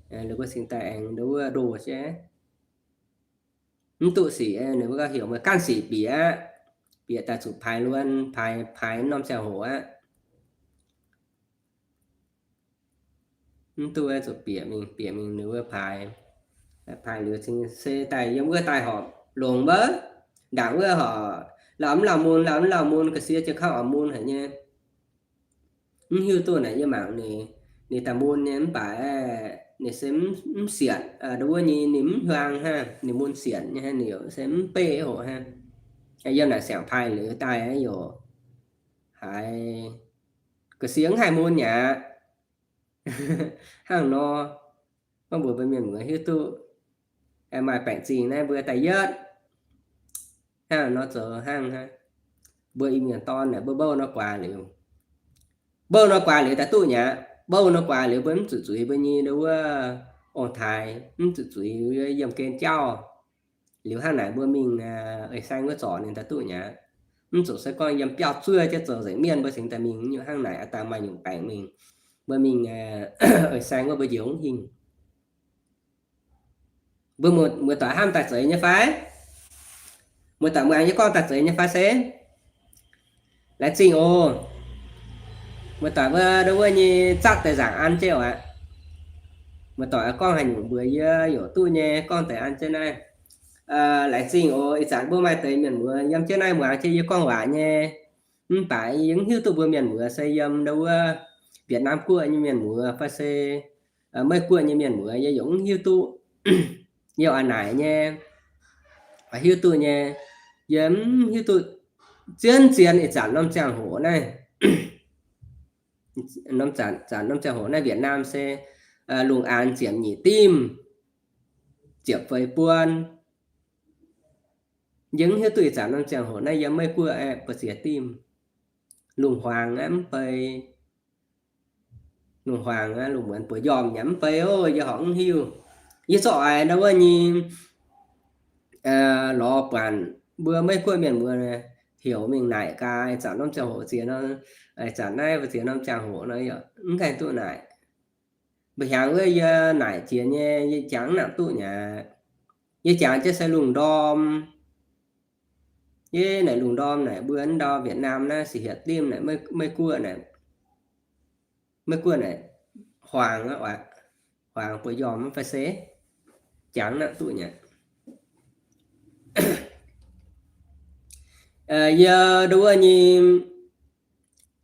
Ninh mbuo cingx daaih aengx ndo wuov ndoh jienv. Mv duqv sic, ninh mbuo gauh heuc meih ganh sic bieqc aqv. Bieqc daaih zuqc paaix luonx, paaix, paaix norm ziangh hoc aqv. Mv duqv zuqc bieqc mingh, bieqc mingh ninh wuov paaix. Paaix liuz cingx se daaih yiem wuov daaih horpc longx wuov. Ndaangc wuov horc, lauh mv lauh mun, lauh mv lauh mun, ga'sie jienv kangv oix mun haic nyei. Mv hiuv duqv naaic yie mangc ninh, ninh daaih mun nyei mv baac ninh se mv sienc, ndo wuov nyei ninh mv hiuang hnangv, ninh mun sienc nyei hnangv, ninh yaac se mv beiv hoc hnangv. Yiem naaic siang-paaiv liuz daaih yaac haiz ga'sie mv haih mun aqv. Hnangv nor, gorngv mbuox mbuo mienh muoz hiuv duqv, maaih baengc zingh naaiv mbuo daaih yietv hnangv nor zoux hnangv hnangv. Mbuo Iu-Mienh dorn naaic mbuo mbouh nor guaax liuz, mbouh nor guaax liuz daaih duqv nyei aqv. Mbouh nor guaax liuz mbuo mv zuqc zuiz mbuo nyei ndo wuov ong-taaix, mv zuqc zuiz yiem gen jauv. Liuz hnangv naaic mbuo mingh eix saeng wuov zorc ninh daaih duqv nyei aqv. Mv zuqc se gorngv yiem biauv zuov jienv zoux nzengc mienh mbuo cingx daaih mingh nyungc hnangv naaic, dangh maaih nyungc baengc mingh, mbuo mingh eix saeng wuov mbuo njoux mv hingh. Mbuo muoz-doic hnamv daaih zeix nyei fai? Muoz-doic muangx yie gorngv daaih zeix nyei fai se? Laengz zingh oc. Muoz-doic mbuo ndo wuov nyei zatv deix nzaangc an jienv oc aqv. Muoz-doic gorngv haaix nyungc mbuox yie yaac duqv nyei, gorngv deix an jienv naaiv. Laengz zingh oc. Ih zanc mbuo maaih deix mienh muoz yiem jienv naaiv muangx jienv yie gorngv waac nyei. Mv baac yie mv hiuv duqv mbuo mienh muoz se yiem ndo wuov Việt Nam guoqv nyei mienh muoz fai se Meiv Guoqv nyei mienh muoz, yie yaac mv hiuv duqv. Yie oix naaic nyei, oix hiuv duqv nyei. Yie mv hiuv duqv zien-zien ih zanc norm ziangh hoc naaiv, norm zanc, zanc norm ziangh hoc naaiv Việt Nam se lungh aanx ziepc nyeic dimv, ziepc feix buon. Yie mv hiuv duqv ih zanc norm ziangh hoc naaiv yiem Meiv Guoqv aeqv, buoz ziex dimv, lungh huaangx aeqv, mv bei. Lungh huaangx aeqv, lungh muonz buoz njormh nyei, mv bei oc, yie horpc mv hiuv. Yie zorqv oix ndo wuov nyei lorz buatc mbuo Meiv Guoqv mienh mbuo heuc mingh naaic gaax, ih zanc norm ziangh hoc ziex nor, ih zanc naaiv mbuo ziex norm ziangh hoc nor, mv gaengh duqv naaic. Mba'hnyangx wuov yie naaic jiex nyei, yie jangx mv nangc duqv nyei aqv. Yie jangx jienv se lungh ndorm. Yie naaic lungh ndorm naaic mbuo ndau Việt Nam naaiv se hietc dimv naaic Meiv Guoqv naaic, Meiv Guoqv naaic huaangx, huaangx buoz njormh fai se jangx mv nangc duqv nyei. Yie ndo wuov nyei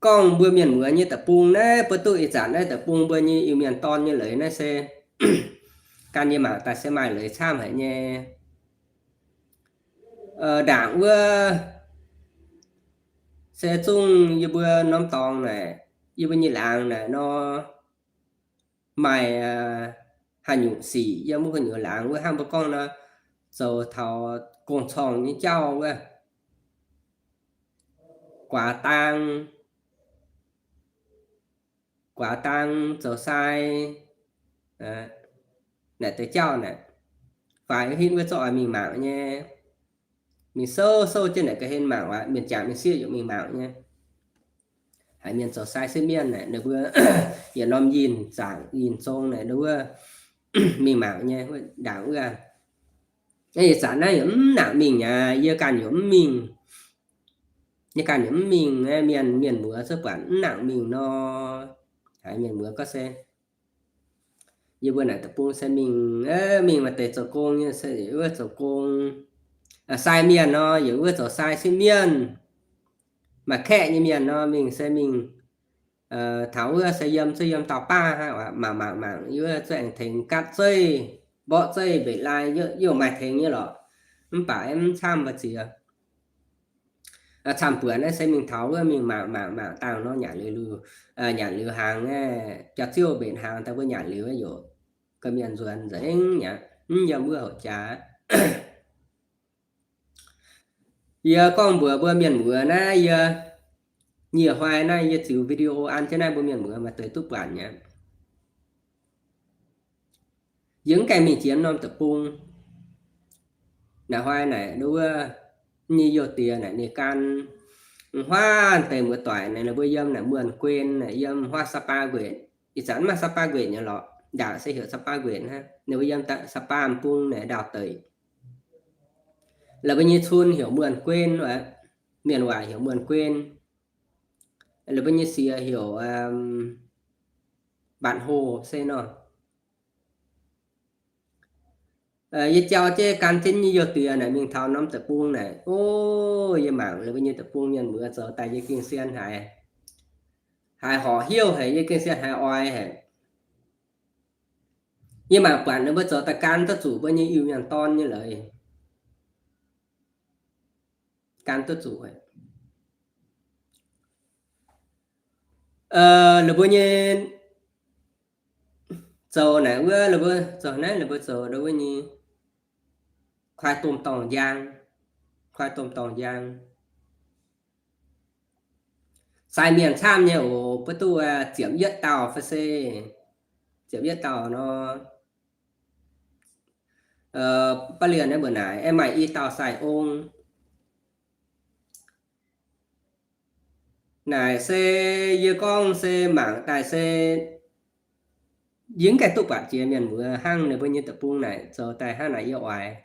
gorngv mbuo mienh muoz nyei deic-bung naaiv, mbuo duqv ih zanc naaiv deic-bung mbuo nyei Iu-Mienh dorn nyei leiz naaiv se gan yie mangc daaih se maaih leiz camv haic nyei. Ndaangc wuov se zungv yie mbuo norm dorngx naaic, yie mbuo nyei laangz naaic nor, maaih haaix nyungc sic yiem wuov gu'nyuoz laangz wuov hnangv mbuo gorngv nor, zoux taux gong-corng nyei jauv wuov, guaax dang, guaax dang zoux sai, naaic deix jauv naaic, faix hitv wuov zorqv oix mingh mangc nyei. Mingh souv souv jienv naaic ga'hlen mangc aqv, mienh jangc mienh sieqv yaac mingh mangc nyei. Haiz mienh zoux sai sieqv mienh naaic, ninh mbuo yietc norm yinh zaangc yinh zong naaic, ninh wuov mingh mangc nyei, ndaangc wuov. Ih zanc naaiv yaac mv nangc mingh aqv, yie ganh yaac mv mingh. Yie ganh yaac mv mingh, mienh, mienh muoz cuotv buatc mv nangc mingh nor. Haiz mienh muoz gorngv se yie mbuo naaic deic-bung se mingh, mingh maaih deix zoux gong nyei se yaac wuov zoux gong, sai mienh nor yaac wuov zoux sai sieqv mienh. Maaih kaeqv nyei mienh nor mingh se mingh taux wuov se yiem zuqc yiem dauh baav hnangv, mangc mangc mangc yie wuov zuqc aengx tengx gatv zeiv, mborqv zeiv mbeix lai, yie maaih tengx nyei lorqc. Mv baac mv camv mbu'ziex. Camv-buonc naaiv se mingh taux wuov mingh mangc mangc mangc dangh nor nyanc liuz, nyanc liuz hnaangx, jauv-ziouv mbenc hnaangx daaih mbuo nyanc liuz yaac ga'naaiv mienh nzuonx nzengc aqv, mv yiem wuov houc jaax. Yie gorngv mbuox mbuo mienh muoz naaiv, yie nyie hnoi naaiv yie ziux video an jienv naaiv mbuo mienh muoz maaih deix duqv buatc nyei. Yie mv gaengh mingh jiex norm deic-bung. Naaiv hnoi naaic nduov wuov nyei youh diex naaic ninh gan huaav deix muoz-doic naaic, ninh mbuo yiem naaic Muonh Guen naaic, yiem huaav Sapa Nquetc. Ih zanc mv maaih Sapa Nquetc nyei lorqc, ndaangc se heuc Sapa Nquetc hnangv. Ninh mbuo yiem Sapa M'bung naaic ndau-deic. La'buo nyei cun heuc Muonh Guen, mienh waac heuc Muonh Guen. La'buo nyei siex heuc Bản Hồ se nor. Yie jauv jienv gan jienv nyei youh diex naaic mingh taux norm deic-bung naaic, o, yie mangc la'buo nyei deic-bung mienh muoz zoux daaih yie gengh sien haiz, haiz horc hiuv haic, yie gengh sien haiz oix haic. Yie mangc buatc ninh mbuo zoux daaih gan duqv zuqc mbuo nyei Iu-Mienh dorn nyei leiz. Gan duqv zuqc haic. La'buo nyei zoux naaic wuov, la'buo zoux naaiv, la'buo zoux ndau wuov nyei kuaai domh dorngh njang, kuaai domh dorngh njang. Sai mienh camv nyei oc, mbuo duqv ziepc yietv dauh fai se ziepc yietv dauh nor, baav lienh naaiv mbuo naaic aeqv, maaih i dauh sai ong. Naaic se yie gorngv se mangc daaih se yie mv gaengh duqv buatc jiex mienh muoz hnangv ninh mbuo nyei deic-bung naaic zoux daaih hnangv naaic yie oix.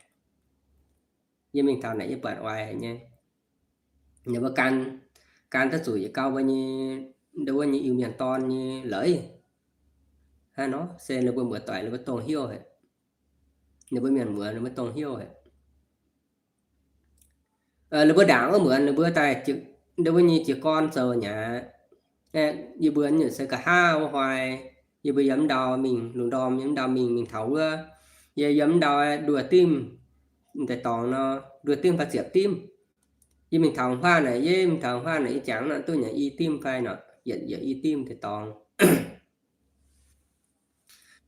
Yie mingh taux naaic yie buatc oix haic nyei. Ninh mbuo gan, gan duqv zuqc yietc gauh mbuo nyei, ndau wuov nyei Iu-Mienh dorn nyei leiz. Hnangv nor se ninh mbuo muoz-doic ninh mbuo dongh hnyouv haic. Ninh mbuo mienh muoz ninh mbuo dongh hnyouv haic. Ninh mbuo ndaangc wuov muonz ninh mbuo daaih ndau wuov nyei jiez gorn zoux nyei aqv. Yie mbuo nyungc se nqa'haav wuov hnoi, yie mbuo yiem ndau mingh, lungh ndorm yiem ndau mingh, mingh taux wuov, yie yiem ndau nduoh dimv deix dorngx nor, nduoh dimv fai ziepc dimv. Yie mingh taux huaav naaic, yie mingh taux huaav naaic, yie jangx nor duqv nyanc i dimv fai nor, yietc yietc i dimv deix dorngx.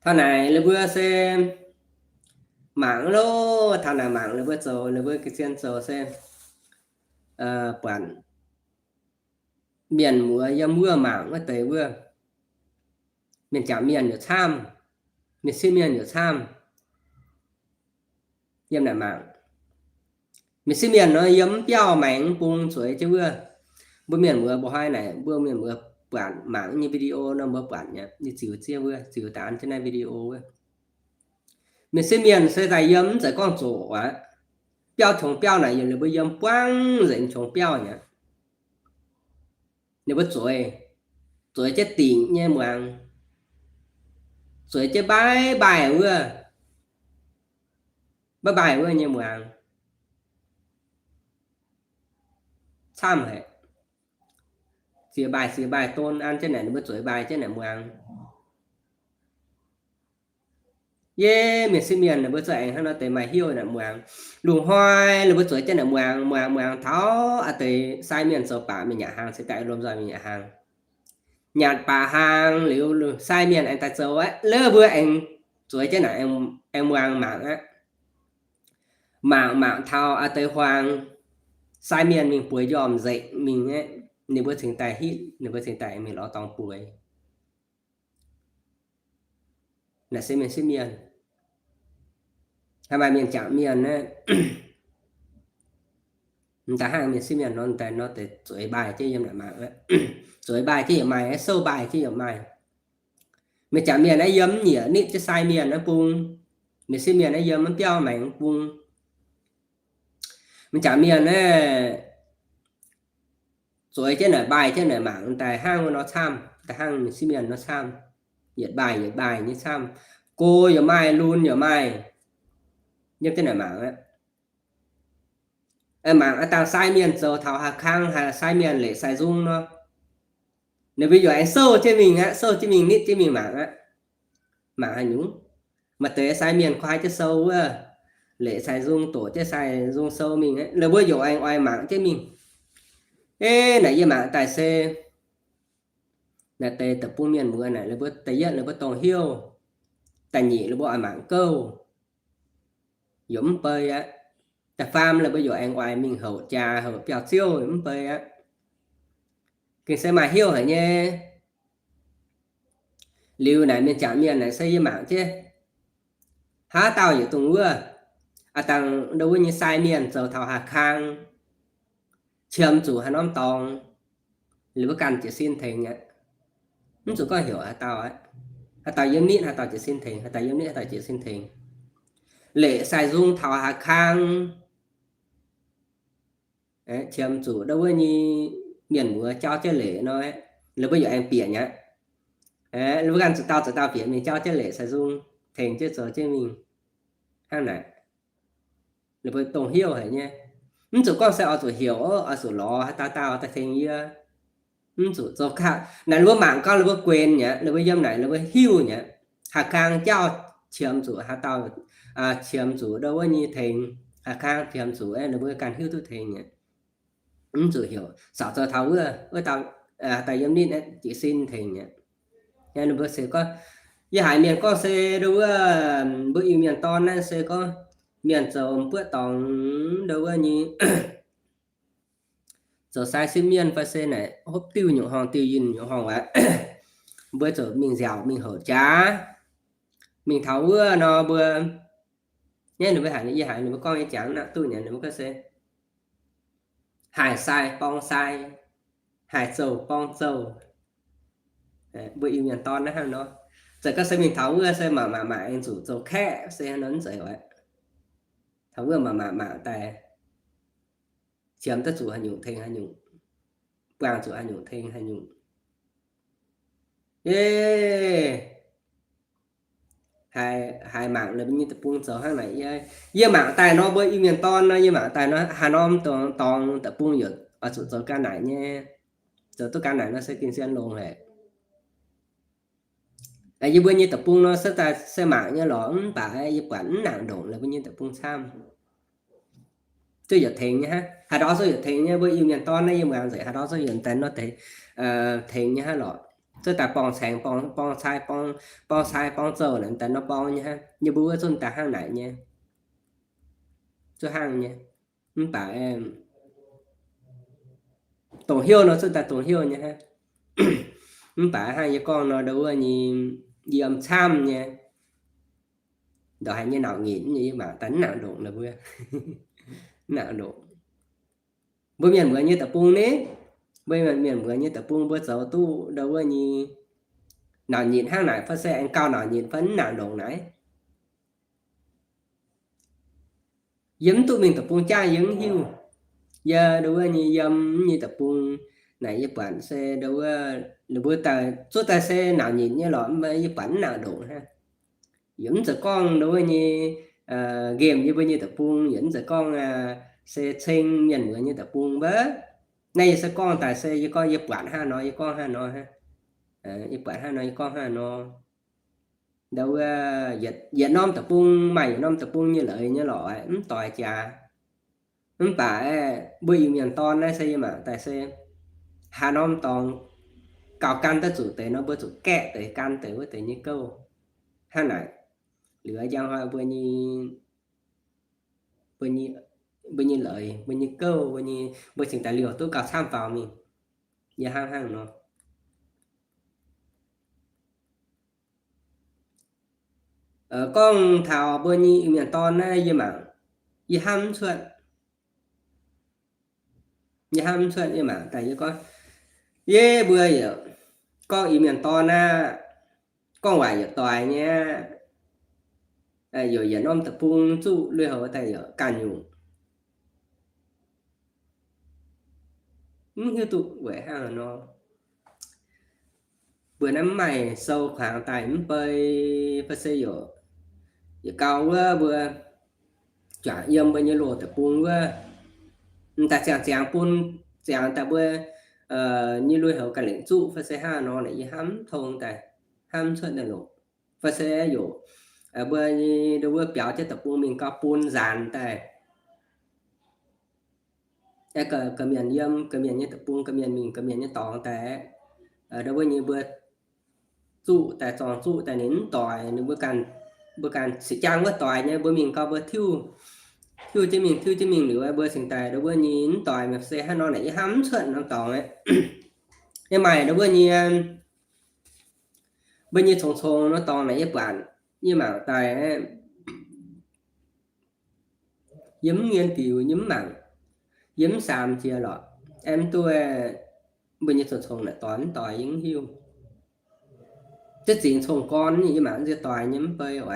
Taux naaic ninh mbuo se mangc loh, taux naaic mangc ninh mbuo zoux, ninh mbuo ga'zien zoux se buatc mienh muoz yiem wuov mangc wuov deix wuov, mienh jangc mienh yaac camv, mienh sieqv mienh yaac camv. Yiem naaic mangc, mienh sieqv mienh nor yiem mv biauv maengx mv bung zueiz jienv wuov. Mbuo mienh muoz mbuo hnoi naaic mbuo mienh muoz buatc mangc nyei video nor mbuo buatc nyei, yie ziux ziev wuov, ziux daaih an jienv naaiv video wuov. Mienh sieqv mienh se daaih yiem mv zeiz gorngv zoqc aqv. Biauv qongx biauv naaic yiem ninh mbuo yiem buangv nzengc qongx biauv nyei. Ninh mbuo zueiz, zueiz jienv dingc nyei muangx, zueiz jienv mbaiv mbaaih wuov, mbaiv mbaaih wuov nyei muangx. Camv haic. Ziex mbaaih ziex mbaaih don an jienv naaic ninh mbuo zueiz mbaaih jienv naaic muangx. Yie mienh sieqv mienh ninh mbuo za'gengh hnangv nor deix maaih hnyouv naaic muangx. Lungh hnoi ninh mbuo zueiz jienv naaic muangx, muangx muangx taux a'deix sai mienh zoux baac mingh nyanc hnaangx, se daaih lomh nzoih mingh nyanc hnaangx. Nyanc baac hnaangx liuz, sai mienh aengx daaih zoux aqv, lov mbuo aengx zueiz jienv naaic aengx muangx mangc aqv. Mangc mangc taux a'deix huaang, sai mienh mingh bueix njormh nzengc mingh aqv, ninh mbuo cingx daaih hitv, ninh mbuo cingx daaih mingh lorz dorngx bueix. Naaiv se mienh sieqv mienh. Haaix maaih mienh jangc mienh aqv, m'daaih hnangv mienh sieqv mienh nor, m'daaih nor deix zueiz mbaaih jienv yiem naaic mangc aqv. Zueiz mbaaih jienv yaac maaih, souv mbaaih jienv yaac maaih. Mienh jangc mienh naaiv yiem mv nyieqc nitv jienv sai mienh naaiv bung. Mienh sieqv mienh naaiv yiem mv biauv maengx bung. Mienh jangc mienh naaiv zueiz jienv naaic mbaaih jienv naaic mangc daaih hnangv wuov nor camv, daaih hnangv mienh sieqv mienh nor camv. Yietc mbaaih yietc mbaaih nyei camv. Go yaac maaih, lun yaac maaih. Yiem jienv naaic mangc aqv. Mangc a'dangh sai mienh zoux taux haaix kang, haaix sai mienh leqc sai nzung nor, ninh mbuo yaac aengx souv jienv mingh aqv, souv jienv mingh nitv jienv mingh mangc aqv. Mangc haaix nyungc? Maaih deix sai mienh kuaaiv jienv sou wuov, leqc sai nzung, doqc jienv sai nzung sou mingh aqv. Ninh mbuo yaac aengx oix mangc jienv mingh. Eix, naaic yie mangc daaih se naaic deix deic-bung mienh muoz naaic, ninh mbuo da'yietv ninh mbuo dongh hnyouv, da'nyeic ninh mbuo oix mangc gouv, yaac mv bei aqv. Da'faam ninh mbuo yaac aengx oix mingh houc jaax houc biauv-ziouv, mv bei aqv. Gengh se maaih hnyouv haic nyei. Liuz naaic mienh jangc mienh naaic se yie mangc jienv, haaix dauh yietc dongh wuov, a'dangh ndau wuov nyei sai mienh zoux taux haaix kang, qiemx zuqc haaix norm dorngx, liuz mbuo ganh jiez sin tengx aqv. Mv zuqc gorngv heuc haaix dauh aqv. Haaix dauh yiem nitv haaix dauh jiez sin tengx, haaix dauh yiem nitv haaix dauh jiez sin tengx. Leqc sai nzung taux haaix kang, qiemx zuqc ndau wuov nyei mienh muoz jauv jienv leqc nor, liuz mbuo yaac aengx bieqc aqv. Liuz mbuo ganh zuqc dauh zuqc dauh bieqc mingh jauv jienv leqc sai nzung, tengx jienv zoux jienv mingh. Hnangv naaic, Ninh mbuo dongh heuv haic nyei. Mv zuqc gorngv se oix zuqc heuc, oix zuqc lorz haaix dauh dauh daaih tengx yie. Mv zuqc zoux gau. Naaic ninh mbuo mangc gorngv ninh mbuo guenx mi'aqv, ninh mbuo yiem naaic ninh mbuo hiuv mi'aqv. Haaix kang jauv qiemx zuqc haaix dauh, qiemx zuqc ndo wuov nyei tengx, haaix kang qiemx zuqc ninh mbuo ganh hiuv duqv tengx mi'aqv. Mv zuqc heuc, saauc zoux taux wuov, wuov dauh, daaih yiem nitv jiez sin tengx mi'aqv. Ninh mbuo se gorngv, yie haiz mienh gorngv se ndo wuov, mbuo Iu-Mienh dorn naaiv se gorngv mienh zoux buoqv dorngx ndo wuov nyei, zoux sai sipv mienh fai se naaic hopv diuh nyungc horngh diuh yinh nyungc horngh aqv. Mbuo zuqc mingh nziaauc mingh houc jaax, mingh taux wuov nor mbuo, yie haiz ninh mbuo gorngv nyei jangx naaiv duqv nyanc ninh mbuo gorngv se haih sai borng sai, haih zouh borng zouh. Mbuo Iu-Mienh dorn naaiv hnangv nor, zoux gau se mingh taux wuov se mangc mangc mangc aengx zuqc zoux kaeqv se hnangv nor mv zeiz oc. Taux wuov mangc mangc mangc daaih qiemx duqv zuqc haaix nyungc tengx haaix nyungc, buangh zuqc haaix nyungc tengx haaix nyungc. Yie haiz mangc ninh mbuo nyei deic-bung zoux hnangv naaic. Yie mangc daaih nor mbuo Iu-Mienh dorn nor, yie mangc daaih nor haaix norm dorngx deic-bung yaac oix zuqc zoux ga'naaic nyei, zoux duqv ga'naaic nor se gengh zien longx haic. Yie mbuo nyei deic-bung nor se daaih se mangc nyei lorqc, mv baac yie buatc mv nangc ndongc ninh mbuo nyei deic-bung camv. Zuqc yietc tengx nyei hnangv, haaix ndau zuqc yietc tengx nyei. Mbuo Iu-Mienh dorn naaiv yie muangx nzengc, haaix ndau zuqc yietc daaih nor deix tengx nyei hnangv lorqc. Zuqc daaih borngz caengx, borngz, borngz sai, borngz, borngz sai, borngz zouh naaic daaih nor borngz nyei hnangv. Yie mbuo wuov zunv daaih hnangv naaic nyei, zuqc hnangv nyei. Mv baac dongh heuv nor zuqc daaih dongh heuv nyei hnangv. Mv baac hnangv yie gorngv nor, ndo wuov nyei yiem camv nyei, ndongc haaix nyei nauc nyitc nyei, yie mangc daaih mv nangc ndongc ninh mbuo. Mv nangc ndongc. Mbuo mienh muoz nyei deic-bung ni, mbuo mienh muoz nyei deic-bung mbuo zoux duqv ndo wuov nyei nauc nyitc hnangv naaic fai se aengx gauh nauc nyitc fai mv nangc ndongc naaiv. Yie mv duqv mingh deic-bung jaav, yie mv hiuv. Yie ndo wuov nyei yiem nyei deic-bung naaic yie buatc se ndo wuov ninh mbuo daaih zuqc daaih se nauc nyitc nyei lorqc, mv baac yie buatc mv nangc ndongc hnangv. Yie mv zeiz gorngv ndo wuov nyei nqemh yie mbuo nyei deic-bung, yie mv zeiz gorngv se ceng mienh muoz nyei deic-bung wuov. Naaiv yie se gorngv daaih se yie gorngv yie buatc hnangv nor, yie gorngv hnangv nor hnangv. Yie buatc hnangv nor, yie gorngv hnangv nor. Ndo wuov yietc norm deic-bung maaih yietc norm deic-bung nyei leiz nyei lorqc, mv doix jaax. Mv baac mbuo Iu-Mienh dorn naaiv se yie mangc daaih se haaix norm dorngx gauh gan daaih zuqc deix nor, mbuo zuqc gaeqv deix gan deix wuov deix nyei gouv. Hnangv naaic, liuz njang hnoi mbuo nyei, mbuo nyei leiz, mbuo nyei gouv, mbuo nyei, mbuo cingx daaih liouh duqv gauh camv faaux mingh. Yie hnangv hnangv nor. Gorngv taux mbuo nyei Iu-Mienh dorn naaiv yie mangc, yie hnamv mv cuotv. Yie hnamv mv cuotv, yie mangc daaih yie gorngv, yie mbuo yaac gorngv Iu-Mienh dorn aqv, gorngv waac yaac doix nyei aqv. Yaac yietc norm deic-bung zuqv lui-houx daaih yaac ganh nyungc. Mv hiuv duqv weic hnangv haaix nor. Mbuo naaiv mv maaih sou kuangx daaih mv bei, fai se yaac, yaac gau wuov mbuo juangc yiem mbuo nyei loz deic-bung wuov, m'daaih ziangx ziangx bun, ziangx daaih mbuo nyei lui-houx ganh lengc zuqv fai se hnangv haaix nor naaic yie hnamv mv tong daaih, hnamv mv cuotv naaiv loc. Fai se yaac mbuo nyei ndo wuov biaux jienv deic-bung mingh gauh bun nzaanx daaih. Ga'mienh yiem ga'mienh nyei deic-bung, ga'mienh mingh ga'mienh nyei dorngx daaih, ndo wuov nyei mbuo zuqv daaih, zorng zuqv daaih ninh mv doix, ninh mbuo ganh, mbuo ganh sic jaang wuov doix nyei, mbuo mingh gau mbuo tiuv, tiuv jienv mingh, tiuv jienv mingh liuz, mbuo cingx daaih ndo wuov nyei mv doix, se hnangv nor naaic yie hnamv mv cuotv norm dorngx aqv. Yie maaih ndo wuov nyei, mbuo nyei congx-congx norm dorngx naaic yie buatc, yie mangc daaih, yie mv mienh diuc, yie mv mangc, yie mv saam jiex lorqc. Aeqv, mv duqv, mbuo nyei congx-congx naaic doix mv doix yie mv hiuv. Ziex zingc congx gorn yie mangc nziex doix nyei mv bei oc.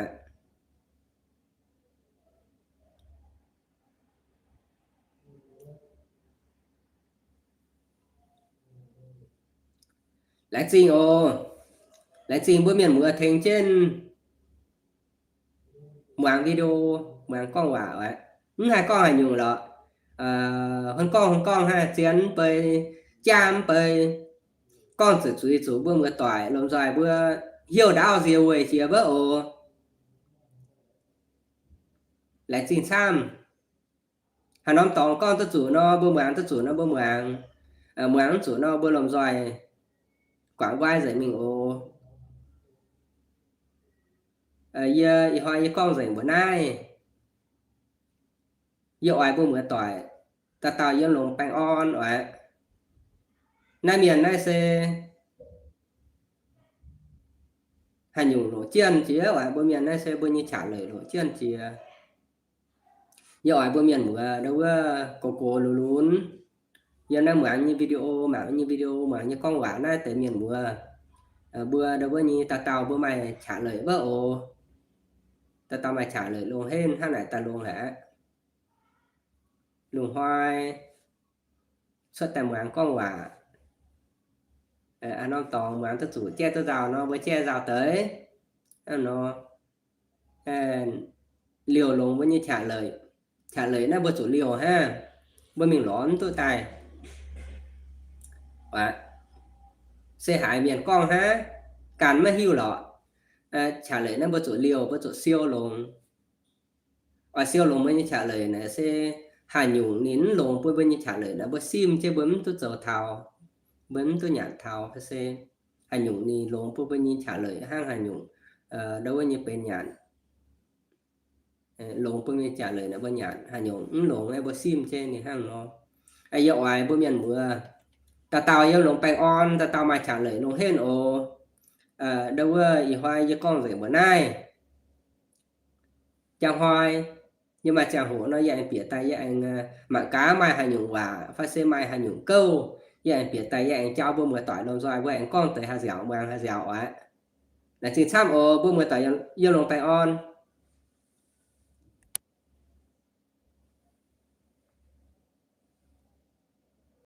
Laengz zingh oc. Laengz zingh mbuo mienh muoz tengx jienv muangx video, muangx gorngv waac oc. Mv haih gorngv haaix nyungc lorqc. Huin gorngv huin gorngv hnangv, zien mv bei, jaam mv bei, gorngv zuqc zuiz zuqc mbuo muoz-doic lomh nzoih mbuo heuc ndaauv nzie weic jiex wuov oc. Laengz zingh camv. Haaix norm dorngx gorngv duqv zuqc nor mbuo muangx, duqv zuqc nor mbuo muangx, muangx mv zuqc nor mbuo lomh nzoih guangc nqoi nzengc mingh oc. Yie ih hnoi yie gorngv nzengc mbuox naaiv. Yie oix mbuo muoz-doic dauh dauh yiem longx baengh orn oc. Naaiv mienh naaiv se haaix nyungc loc jienv jiex oc. Mbuo mienh naaiv se mbuo nyei qaqv leic loc jienv jiex. Yie oix mbuo mienh muoz ndau wuov gox gox lunx lunx, yiem naaiv muangx nyei video, mangc nyei video, muangx nyei gorngv waac naaiv deix mienh muoz, mbuo ndau wuov nyei dauh dauh mbuo maaih qaqv leic wuov oc. Dauh dauh maaih qaqv leic longx henv hnangv naaic daaih longx haic. Lungh hnoi cuotv daaih muangx gorngv waac, haaix norm dorngx muangx duqv zuqc jaiv duqv nzauh nor mbuo jaiv nzauh deix. Hnangv nor, liouh longx mbuo nyei qaqv leic. Qaqv leic naaiv mbuo zuqc liouh hnangv, mbuo mingh lorz mv duqv daaih. Se haiz mienh gorngv hnangv, ganh maiv hiuv lorqc. Qaqv leic naaiv mbuo zuqc liouh, mbuo zuqc siou longx. Oix siou longx mbuo nyei qaqv leic naaic se haaix nyungc ninh mv longx bun mbuo nyei qaqv leic naaic mbuo simv jienv mbuo mv duqv zoux taux, mbuo mv duqv nyanc taux. Se haaix nyungc ninh longx bun mbuo nyei qaqv leic hnangv haaix nyungc, ndau wuov nyei benx nyanc. Longx bun mbuo nyei qaqv leic naaic mbuo nyanc, haaix nyungc mv longx aeqv, mbuo simv jienv ninh hnangv nor. Yie oix mbuo mienh muoz dauh dauh yiem longx baengh orn, dauh dauh maaih qaqv leic longx henv oc. Ndau wuov ih hnoi yie gorngv nzengc mbuox naaiv. Jangx hnoi yie maaih ziangh hoc nor, yie aengx bieqc daaih, yie aengx mangc gaax maaih haaix nyungc waac fai se maaih haaix nyungc gouv, yie aengx bieqc daaih, yie aengx jauv mbuo muoz-doic lomh nzoih mbuo aengx gorngv deix haih nziaauc muangx haih nziaauc oc. Laengz zingh camv oc mbuo muoz-doic yiem longx baengh orn.